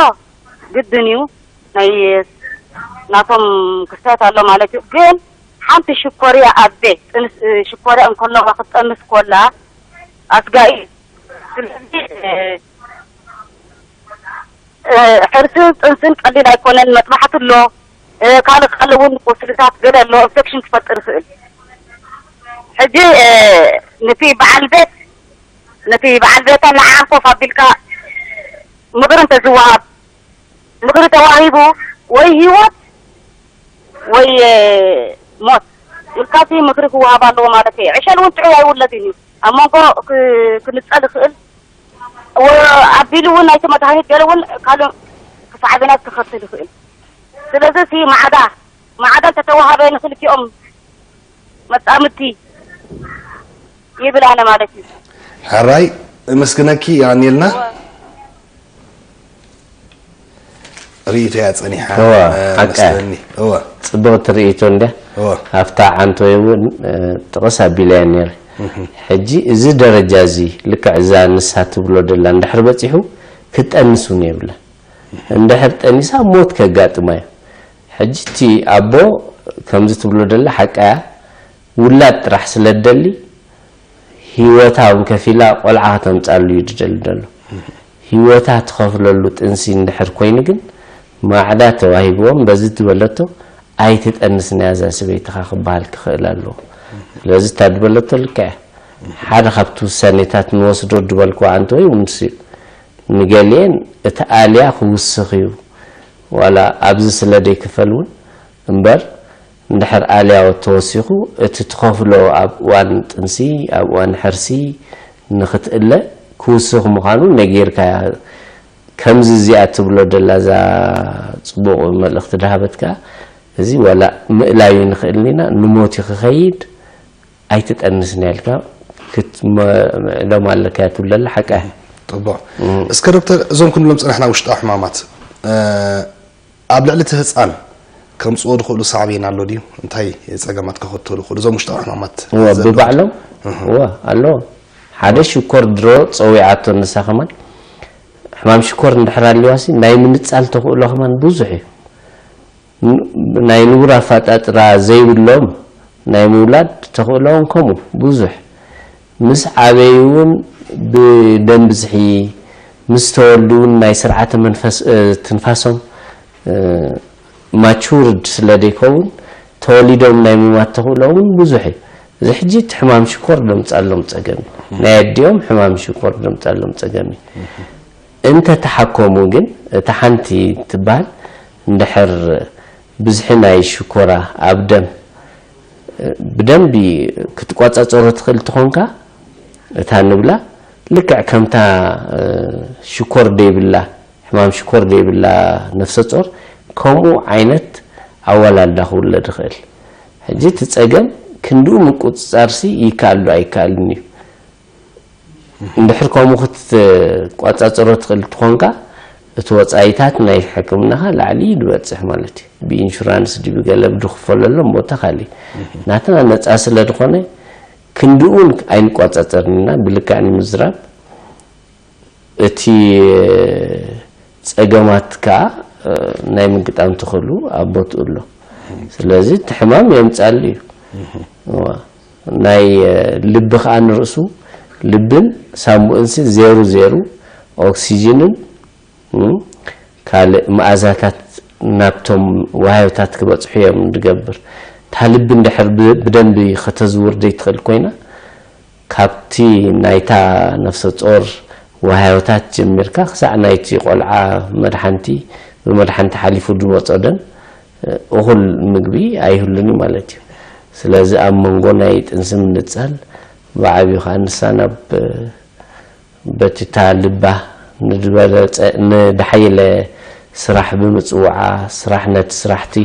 ግድን እዩ ናይ ናቶም ክስተት ኣሎ ማለት እዩ። ግን ሓንቲ ሽኮርያ ኣደ ጥንስ ሽኮርያ እንከለዋ ክትጠንስ ኮላ ኣስጋኢ ስለዚ ሕርስን ጥንስን ቀሊል ኣይኮነን። መጥባሕቲ ኣሎ፣ ካልእ ካልእ እውን ቁስልታት ገለ ኣሎ፣ ኢንፌክሽን ክፈጥር ይኽእል። ሕጂ ነቲ በዓል ቤት ነቲ በዓል ቤታ ንዓን ኮፍ ኣቢልካ ምኽሪ እንተዝወሃብ ምኽሪ ተዋሂቡ ወይ ህይወት ወይ ሞት ኢልካሲ ምኽሪ ክወሃብ ኣለዎ ማለት እየ። ዕሸል እውን ጥዑይ ኣይውለድን እዩ። ኣብ መንጎ ክንጸል ይኽእል ኣቢሉ እውን ናይቲ መድሃኒት ገለ እውን ካልእ ሳዕቤናት ክኸትል ይኽእል። ስለዚ ሲ ማዕዳ ማዕዳ እንተተዋሃበ ንኽልቲኦም መጻምድቲ ይብል ኣነ ማለት እዩ። ሕራይ እመስግነኪ የቐንየልና። ርእይቶ እያ ጸኒሓ እወ፣ እ፣ ሓቃ። መስለኒ። እወ ጽብቕቲ ርእይቶ እንድያ። እወ ኣብታ ዓንቶ እውን እ፣ ጥቕስ ኣቢለያ ነይረ። ሕጂ እዚ ደረጃ እዚ ልክዕ እዛ ንሳ ትብሎ ደላ እንድሕር በጺሑ ክጠንስ እውን የብላ። እንድሕር ጠኒሳ ሞት ከጋጥማ እዩ። ሕጂ እቲ ኣቦ ከምዚ ትብሎ ደላ ሓቃ እያ። ውላድ ጥራሕ ስለ ትደሊ ህይወታ እውን ከፊላ ቆልዓ ከተምጻሉ እዩ ዝደሊ ዘሎ። ህይወታ ትኸፍለሉ ጥንሲ እንድሕር ኮይኑ ግን ማዕዳ ተዋሂብዎም በዚ ዝበለቶ ኣይትጠንስን እያ እዛ ሰበይትኻ ክበሃል ክኽእል ኣለዎ። ስለዚ እታ ዝበለቶ ልክዕ እያ። ሓደ ካብቲ ውሳኔታት ንወስዶ ዝበልክዎ ኣንተ ወይ እውን ሲ- ንገሊኤን እቲ ኣልያ ክውስኽ እዩ ዋላ ኣብዚ ስለ ዘይክፈል እውን እምበር እንድሕር ኣልያ ተወሲኹ እቲ ትኸፍሎ ኣብ እዋን ጥንሲ ኣብ እዋን ሕርሲ ንኽትእለ ክውስኽ ምዃኑ ነጊርካያ። ከምዚ እዚኣ ትብሎ ደላ እዛ ጽቡቕ መልእኽቲ ድሃበትካ እዚ ዋላ ምእላዩ ንኽእል ኢና ንሞት ክኸይድ ኣይትጠንስን ኢልካ ክትምዕሎም ኣለካ ትብለላ ሓቃ ጥቡቕ። እስከ ዶክተር፣ እዞም ክንብሎም ጸናሕና ውሽጣዊ ሕማማት እ፣ ኣብ ልዕሊ እቲ ህፃን ከምፅዎ ዝኽእሉ ሳዕቤን ኣሎ ድዩ? እንታይ ፀገማት ከኸተሉ ይኽእሉ እዞም ውሽጣዊ ሕማማት እወ፣ ዘለዎም? ብባዕሎም እወ ኣለዎም። ሓደ ሽኮር ድሮ ፀዊዓቶ ንሳ ከማን ሕማም ሽኮር እንድሕር ኣልዋሲ ናይ ምንፃል ተኽእሎ ከማን ብዙሕ እዩ። ን- ናይ ንቡር ኣፋጣጥራ ዘይብሎም ናይ ምውላድ ተኽእሎኦም ከምኡ ብዙሕ ምስ ዓበዩ እውን ብደም ብዝሒ ምስ ተወልዱ እውን ናይ ስርዓተ መንፈስ እ፣ ትንፋሶም እ፣ ማቹርድ ስለ ዘይከውን ተወሊዶም ናይ ምማት ተኽእሎኦም እውን ብዙሕ እዩ። እዚ ሕጂ እቲ ሕማም ሽኮር ደምፃሎም ፀገም እዩ። ናይ ኣዲኦም ሕማም ሽኮር ደምፃሎም ፀገም እዩ። እንተተሓከሙ ግን እታ ሓንቲ ትበሃል እንድሕር ብዝሒ ናይ ሽኮራ ኣብ ደም ብደንቢ ክትቆፃፀሮ ትኽእል ትኾንካ እታ ንብላ ልክዕ ከምታ ሽኮር ደይብላ ሕማም ሽኮር ደይብላ ነፍሰ ጾር ከምኡ ዓይነት ኣወላልዳ ክውለድ ይኽእል። ሕጂ እቲ ፀገም ክንድኡ ምቁፅፃርሲ ይከኣል ዶ ኣይከኣልን እዩ። እንድሕር ከምኡ ክትቋፃፀሮ ትኽእል ትኾንካ እቲ ወፃኢታት ናይ ሕክምናኻ ላዕሊ እዩ ዝበፅሕ ማለት እዩ። ብኢንሹራንስ ድዩ ብገለ ብድኽፈለሎም ቦታ ካልእ እዩ። ናትና ነፃ ስለ ዝኾነ ክንድኡን ኣይንቋፃፀርን ኢና ብልክዕ ንምዝራብ እቲ ፀገማት ከዓ ናይ ምግጣም ትኽእሉ ኣብ ቦትኡ ኣሎ። ስለዚ እቲ ሕማም የምፃሉ እዩ። እዋ፣ ናይ ልቢ ከዓ ንርእሱ ልብን ሳምቡእንሲ ዜሩ ዜሩ ኦክሲጅንን ካልእ መኣዛታት ናብቶም ዋህዮታት ክበጽሑ እዮም ዝገብር። እታ ልቢ እንድሕር ብ- ብደንቢ ከተዝውር ዘይትኽእል ኮይና፣ ካብቲ ናይታ ነፍሰ ጾር ዋህዮታት ጀሚርካ ክሳዕ ናይቲ ቆልዓ መድሓንቲ፣ ብመድሓንቲ ሓሊፉ ዝመጾ ደም፣ እኹል ምግቢ ኣይህሉን እዩ ማለት እዩ። ስለዚ ኣብ መንጎ ናይ ጥንሲ ምንጻል፣ ብዓብዩ ከኣ ንሳ ናብ በቲታ ልባ ንዝበለጸ ንዝሓየለ ስራሕ ብምጽውዓ፣ ስራሕ ነቲ ስራሕቲ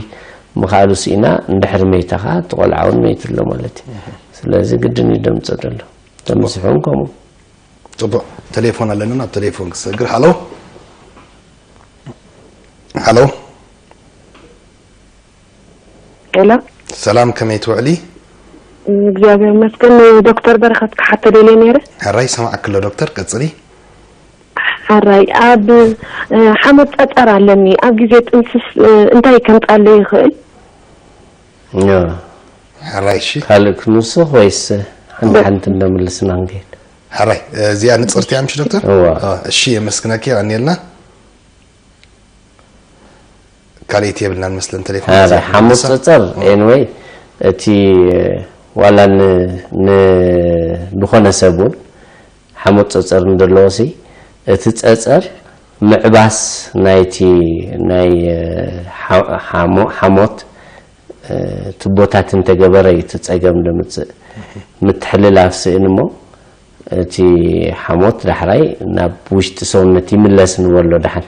ምኽኣሉ ስኢና እንድሕር መይታ ከኣ እቲ ቆልዓ እውን መይቱ ኣሎ ማለት እዩ። ስለዚ ግድን እዩ ደምጸ ዘሎ። ተምስሑ እውን ከምኡ። ጽቡቕ፣ ቴሌፎን ኣለና፣ ናብ ቴሌፎን ክሰግር። ሃሎ፣ ሃሎ። ሄሎ፣ ሰላም፣ ከመይ ትውዕሊ? እግዚኣብሔር ይመስገን። ዶክተር በረኸት ክሓቶ ደልየ ነይረ። ሕራይ፣ ሰማዕክሎ ዶክተር፣ ቀጽሊ። ሕራይ፣ ኣብ ሓሞት ጸጸር ኣለኒ። ኣብ ግዜ ጥንስስ እንታይ ከምጻለይ ይኽእል? ያ፣ ሕራይ፣ እሺ። ካልእ ክንውስኽ ወይስ ሓንቲ ሓንቲ እንደምልስና ንከይድ? ሕራይ፣ እዚኣ ንጽርቲ እያ፣ ምሽ ዶክተር? እዋ። አ፣ እሺ፣ የመስግነኪ፣ የቐንየልና። ካልእቲ የብልናን መስለን ቴሌፎን። ኧረ ሓሙስ ጸጸር። ኤንወይ፣ እቲ ዋላ ን- ን- ዝኾነ ሰብ እውን ሓሞት ጸጸር እንደለዎ ሲ፣ እቲ ጸጸር ምዕባስ ናይቲ ናይ ሓ- ሓሞ- ሓሞት ቱቦታት እንተገበረ እዩ እቲ ጸገም ዝምጽእ። ምትሕልላፍ ስእን እሞ እቲ ሓሞት ዳሕራይ ናብ ውሽጢ ሰውነት ይምለስ ንበሎ ደሓን።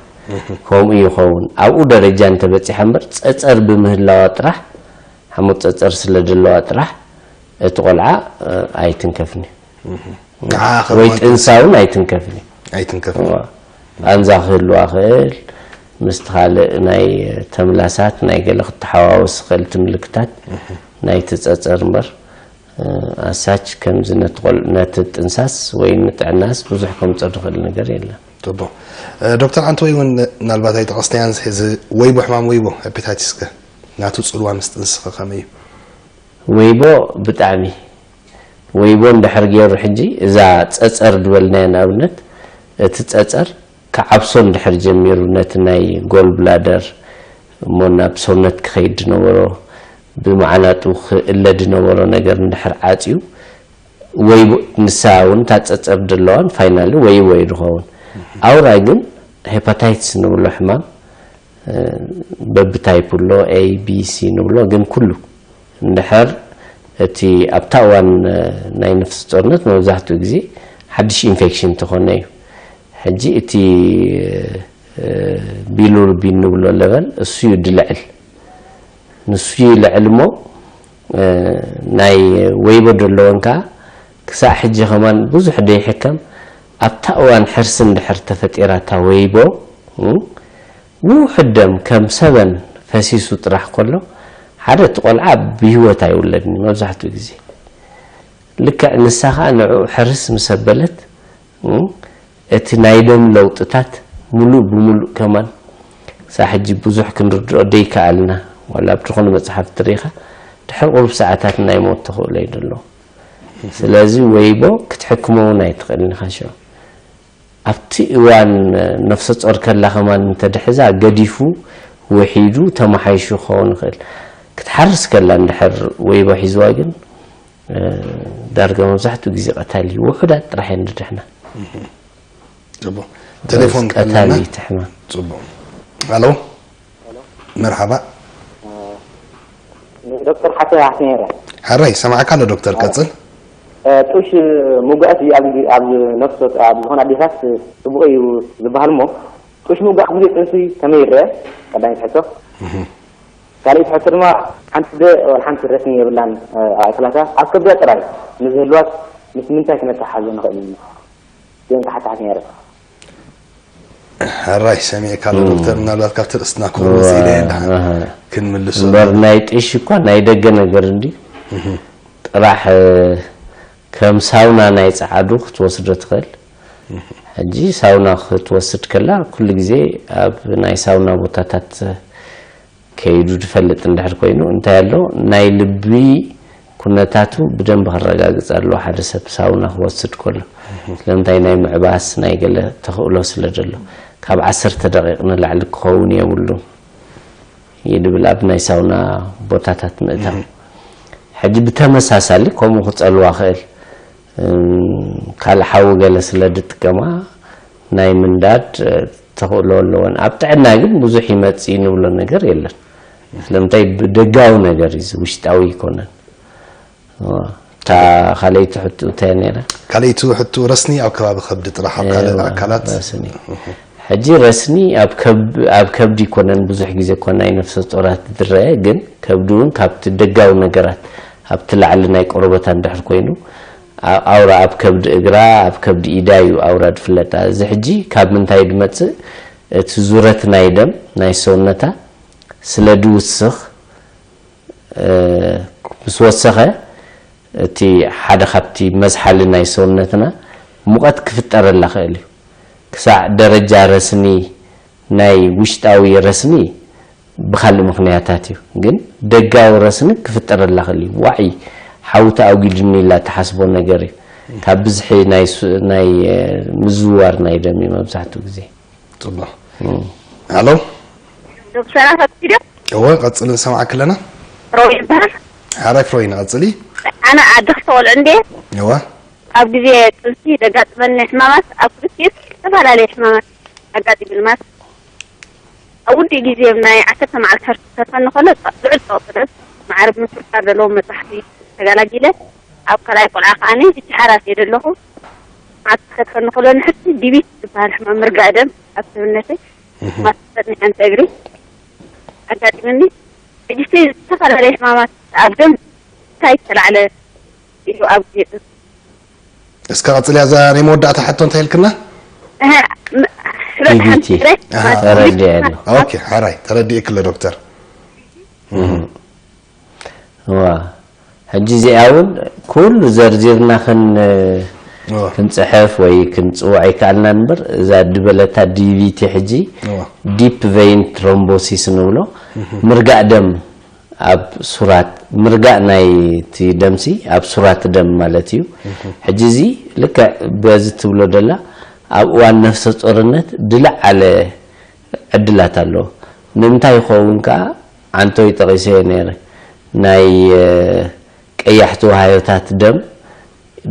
ከምኡ ይኸውን። ኣብኡ ደረጃ እንተበጺሓ እምበር ጸጸር ብምህላዋ ጥራሕ፣ ሓሞት ጸጸር ስለ ዘለዋ ጥራሕ እቲ ቆልዓ ኣይትንከፍን እዩ። ወይ ጥንሳ እውን ኣይትንከፍን እዩ። ኣይትንከፍን። ቃንዛ ክህልዋ ክእል፣ ምስቲ ካልእ ናይ ተምላሳት ናይ ገለ ክተሓዋወስ ክእል እቲ ምልክታት ናይቲ ጸጸር እምበር ኣሳች ከምዚ ነቲ ጥንሳስ ወይ ንጥዕናስ ብዙሕ ከምጾ ዝኽእል ነገር የለን። ጽቡቕ። ዶክተር ኣንተ ወይ እውን ምናልባት ኣይጠቐስናያን እዚ ወይቦ ሕማም ወይቦ ሄፓታይቲስ ከ ናቱ ጽልዋ ምስ ጥንስኸ ከመይ እዩ? ወይቦ ብጣዕሚ ወይቦ እንድሕር ገይሩ ሕጂ እዛ ጸጸር ዝበልናዮ ንኣብነት እቲ ጸጸር ክዓብሶ እንድሕር ጀሚሩ ነቲ ናይ ጎል ብላደር እሞ ናብ ሰውነት ክኸይድ ዝነበሮ ብመዓናጡ ክእለ ዝነበሮ ነገር እንድሕር ዓጽዩ ወይቦ ንሳ እውን እታ ጸጸር ዘለዋን ፋይናሊ ወይቦ እዩ ዝኸውን። ኣውራ ግን ሄፓታይትስ ንብሎ ሕማም በብታይፕ ኣሎ ኤ ቢ ሲ ንብሎ ግን ኩሉ እንድሕር እቲ ኣብታ እዋን ናይ ነፍሲ ጦርነት መብዛሕትኡ ግዜ ሓድሽ ኢንፌክሽን ተኾነ እዩ። ሕጂ እቲ ቢሉርቢን ንብሎ ለበል እሱ እዩ ድልዕል ንሱ ይልዕል እሞ ናይ ወይቦ ደለወን ከዓ ክሳዕ ሕጂ ከማን ብዙሕ ደይሕከም ኣብታ እዋን ሕርሲ እንድሕር ተፈጢራ እታ ወይቦ ውሕድ ደም ከም ሰበን ፈሲሱ ጥራሕ ከሎ ሓደ እቲ ቆልዓ ብህይወት ኣይውለድን መብዛሕትኡ ግዜ ልክዕ ንሳ ከዓ ንዕኡ ሕርስ ምስ ኣበለት እቲ ናይ ደም ለውጥታት ሙሉእ ብሙሉእ ከማን ክሳብ ሕጂ ብዙሕ ክንርድኦ ደይከኣልና ዋላ ኣብ ዝኾነ መፅሓፍ ትሪኢኻ ድሕሪ ቁሩብ ሰዓታት ናይ ሞት ተኽእሎ እዩ ዘሎ ስለዚ ወይቦ ክትሕክሞ እውን ኣይትኽእልን ኢኻ ሽዑ ኣብቲ እዋን ነፍሰ ጾር ከላ ከማን እንተድሕዛ ገዲፉ ውሒዱ ተመሓይሹ ክኸውን ይኽእል ክትሓርስ ከላ እንድሕር ወይቦ ሒዝዋ ግን ዳርጋ መብዛሕትኡ ግዜ ቀታሊ ውሑዳት ጥራሕ እየን ዝድሕና። ጽቡቕ። ቴሌፎን ቀታሊ ከለና ትሕማ። ጽቡቕ። ኣሎ መርሓባ። ዶክተር ሓተ ኣሕቲ ነይረ ሓራይ ሰማዕካ ኣሎ ዶክተር ቀጽል። ጡሽ ምጉኣት እዩ ኣብ ኣብ ነፍሶ ኣብ ዝኾነ ኣዴታት ጽቡቕ እዩ ዝበሃል እሞ ጡሽ ምጉኣት ግዜ ጥንሲ ከመይ ይረአ? ቀዳመይቲ ሕቶ። ካልኣይቲ ሕቶ ድማ ሓንቲ ደ ወላ ሓንቲ ረስኒ የብላን ኣእክላታ ኣብ ከብዳ ጥራይ ንዝህልዋስ ምስ ምንታይ ክነተሓሓዞ ንኽእል? እዚአን ተሓታሓት ነይረ። ሕራይ ሰሚዕካ ኣሎ ዶክተር ምናልባት ካብቲ ርእስና ክኸውን መፅእ ኢለ እየ ደሓን ክንምልሶ እምበር ናይ ጥሽ እኳ ናይ ደገ ነገር እንዲ ጥራሕ ከም ሳውና ናይ ፀዓዱ ክትወስዶ ትኽእል ሕጂ ሳውና ክትወስድ ከላ ኩሉ ግዜ ኣብ ናይ ሳውና ቦታታት ከይዱ ዝፈልጥ እንድሕር ኮይኑ እንታይ ኣሎ ናይ ልቢ ኩነታቱ ብደንብ ከረጋግፅ ኣለዎ ሓደ ሰብ ሳውና ክወስድ ከሎ ስለምንታይ ናይ ምዕባስ ናይ ገለ ተኽእሎ ስለ ዘሎ ካብ ዓሰርተ ደቂቕ ንላዕሊ ክኸውን የብሉን ይድብል ኣብ ናይ ሳውና ቦታታት ምእታው። ሕጂ ብተመሳሳሊ ከምኡ ክጸልዋ ክእል፣ እም፣ ካልእ ሓዊ ገለ ስለ ዝጥቀማ ናይ ምንዳድ፣ እ፣ ተኽእሎ ኣለወን። ኣብ ጥዕና ግን ብዙሕ ይመጽእ ንብሎ ነገር የለን። ስለምንታይ? ብደጋዊ ነገር እዩ፣ ውሽጣዊ ኣይኮነን። እዋ፣ እታ ካልኣይቲ ሕቶ እንታይ ነይራ? ካልኣይቲ ሕቶ ረስኒ ኣብ ከባቢ ከብዲ ጥራሕ፣ ኣብ ካልእ እዋ፣ ኣካላት? ረስኒ። ሕጂ ረስኒ ኣብ ከብ-፣ ኣብ ከብዲ ይኮነን፣ ብዙሕ ግዜ እኮ ናይ ነፍሰ ጡራት ዝረአ፣ ግን ከብዲ እውን ካብቲ ደጋዊ ነገራት ኣብቲ ላዕሊ ናይ ቆርበታ እንድሕር ኮይኑ፣ ኣ-፣ ኣውራ ኣብ ከብዲ እግራ፣ ኣብ ከብዲ ኢዳ እዩ ኣውራ ዝፍለጣ። እዚ ሕጂ ካብ ምንታይ ዝመጽእ? እቲ ዙረት ናይ ደም ናይ ሰውነታ ስለ ድውስኽ፣ እ፣ ምስ ወሰኸ፣ እቲ ሓደ ካብቲ መዝሓሊ ናይ ሰውነትና ሙቐት ክፍጠረላ ክእል እዩ። ክሳዕ ደረጃ ረስኒ፣ ናይ ውሽጣዊ ረስኒ ብኻልእ ምኽንያታት እዩ። ግን ደጋዊ ረስኒ ክፍጠረላ ክእል እዩ። ዋዒ፣ ሓዊ ተኣጒዱኒ ኢላ ትሓስቦ ነገር እዩ። ካብ ብዝሒ ናይ ሱ-፣ ናይ፣ እ፣ ምዝውዋር ናይ ደም እዩ መብዛሕትኡ ግዜ። ጽቡቕ። እም። ሃሎ? ዶክተር ኣፈት ቪድዮ? እወ፣ ቀጽሊ፣ ንሰማዕኪ ኣለና። ሮይ ይበሃል። ሓራይ ፍሮይ፣ ንቐጽሊ። ኣነ ኣደ ክልተ ቆልዑ እንድየ። እወ። ኣብ ግዜ ጥንሲ ዘጋጥመኒ ሕማማት ኣብ ክልቲኡ ዝተፈላለየ ሕማማት ኣጋጢሙኒ። ማለት ኣብ ውዲእ ግዜ ናይ ዓሰርተ መዓልቲ ሕርሲ ክተርፈኒ ከሎ ጸ-፣ ልዑል ጸቕጢ ደም፣ ማዕረ ብምፍርፋር ዘለዎም መብጻሕቲ ተገላጊለ። ኣብ ካልኣይ ቆልዓ ከኣ ሕጂ ሓራስ እየ ዘለኹ። መዓልቲ ክተርፈኒ ከሎ ንሕርሲ ዲቢት ዝበሃል ሕማም ምርጋእ ደም ኣብ ሰብነተይ፣ እህ። ማስጠጥ ንሓንቲ እግሪ ኣጋጢሙኒ። ሕጂ ዝተፈላለዩ ሕማማት ኣብ ደም እንታይ ዝተላዕለ እዩ ኣብ ግዜ ጥንሲ? እስከ ቀጽልያ፣ እዛ ናይ መወዳእታ ሕቶ እንታይ ኢልክና? እህ፣ ም-፣ ሕበት ዲቢቲ። ሓንቲ እግረይ ኣሃ። ማስጠጥ ተረዲኤ ኣሎ። ኦኬ፣ ሓራይ፣ ተረዲኤ ክለ ዶክተር። እህ። እዋ፣ ሕጂ እዚኣ እውን ኩሉ ዘርዚርና ክን-፣ እዋ። ክንጽሕፍ ወይ ክንጽውዕ ኣይከኣልና እምበር፣ እዛ ድበለታ ዲቪቲ ሕጂ እዋ። ዲፕ ቬይን ትሮምቦሲስ ንብሎ፣ እህ። ምርጋእ ደም ኣብ ሱራት፣ ምርጋእ ናይ እቲ ደምሲ ኣብ ሱራት ደም ማለት እዩ። እህ። ሕጂ እዚ ልክዕ በዚ ትብሎ ደላ ኣብ እዋን ነፍሰ ጾርነት ድለዓለ ዕድላት ኣለዎ። ንምንታይ ይኸውን ከኣ፣ ዓንቶይ ጠቒሰዮ ነይረ። ናይ፣ እ፣ ቀያሕቲ ዋሃዮታት ደም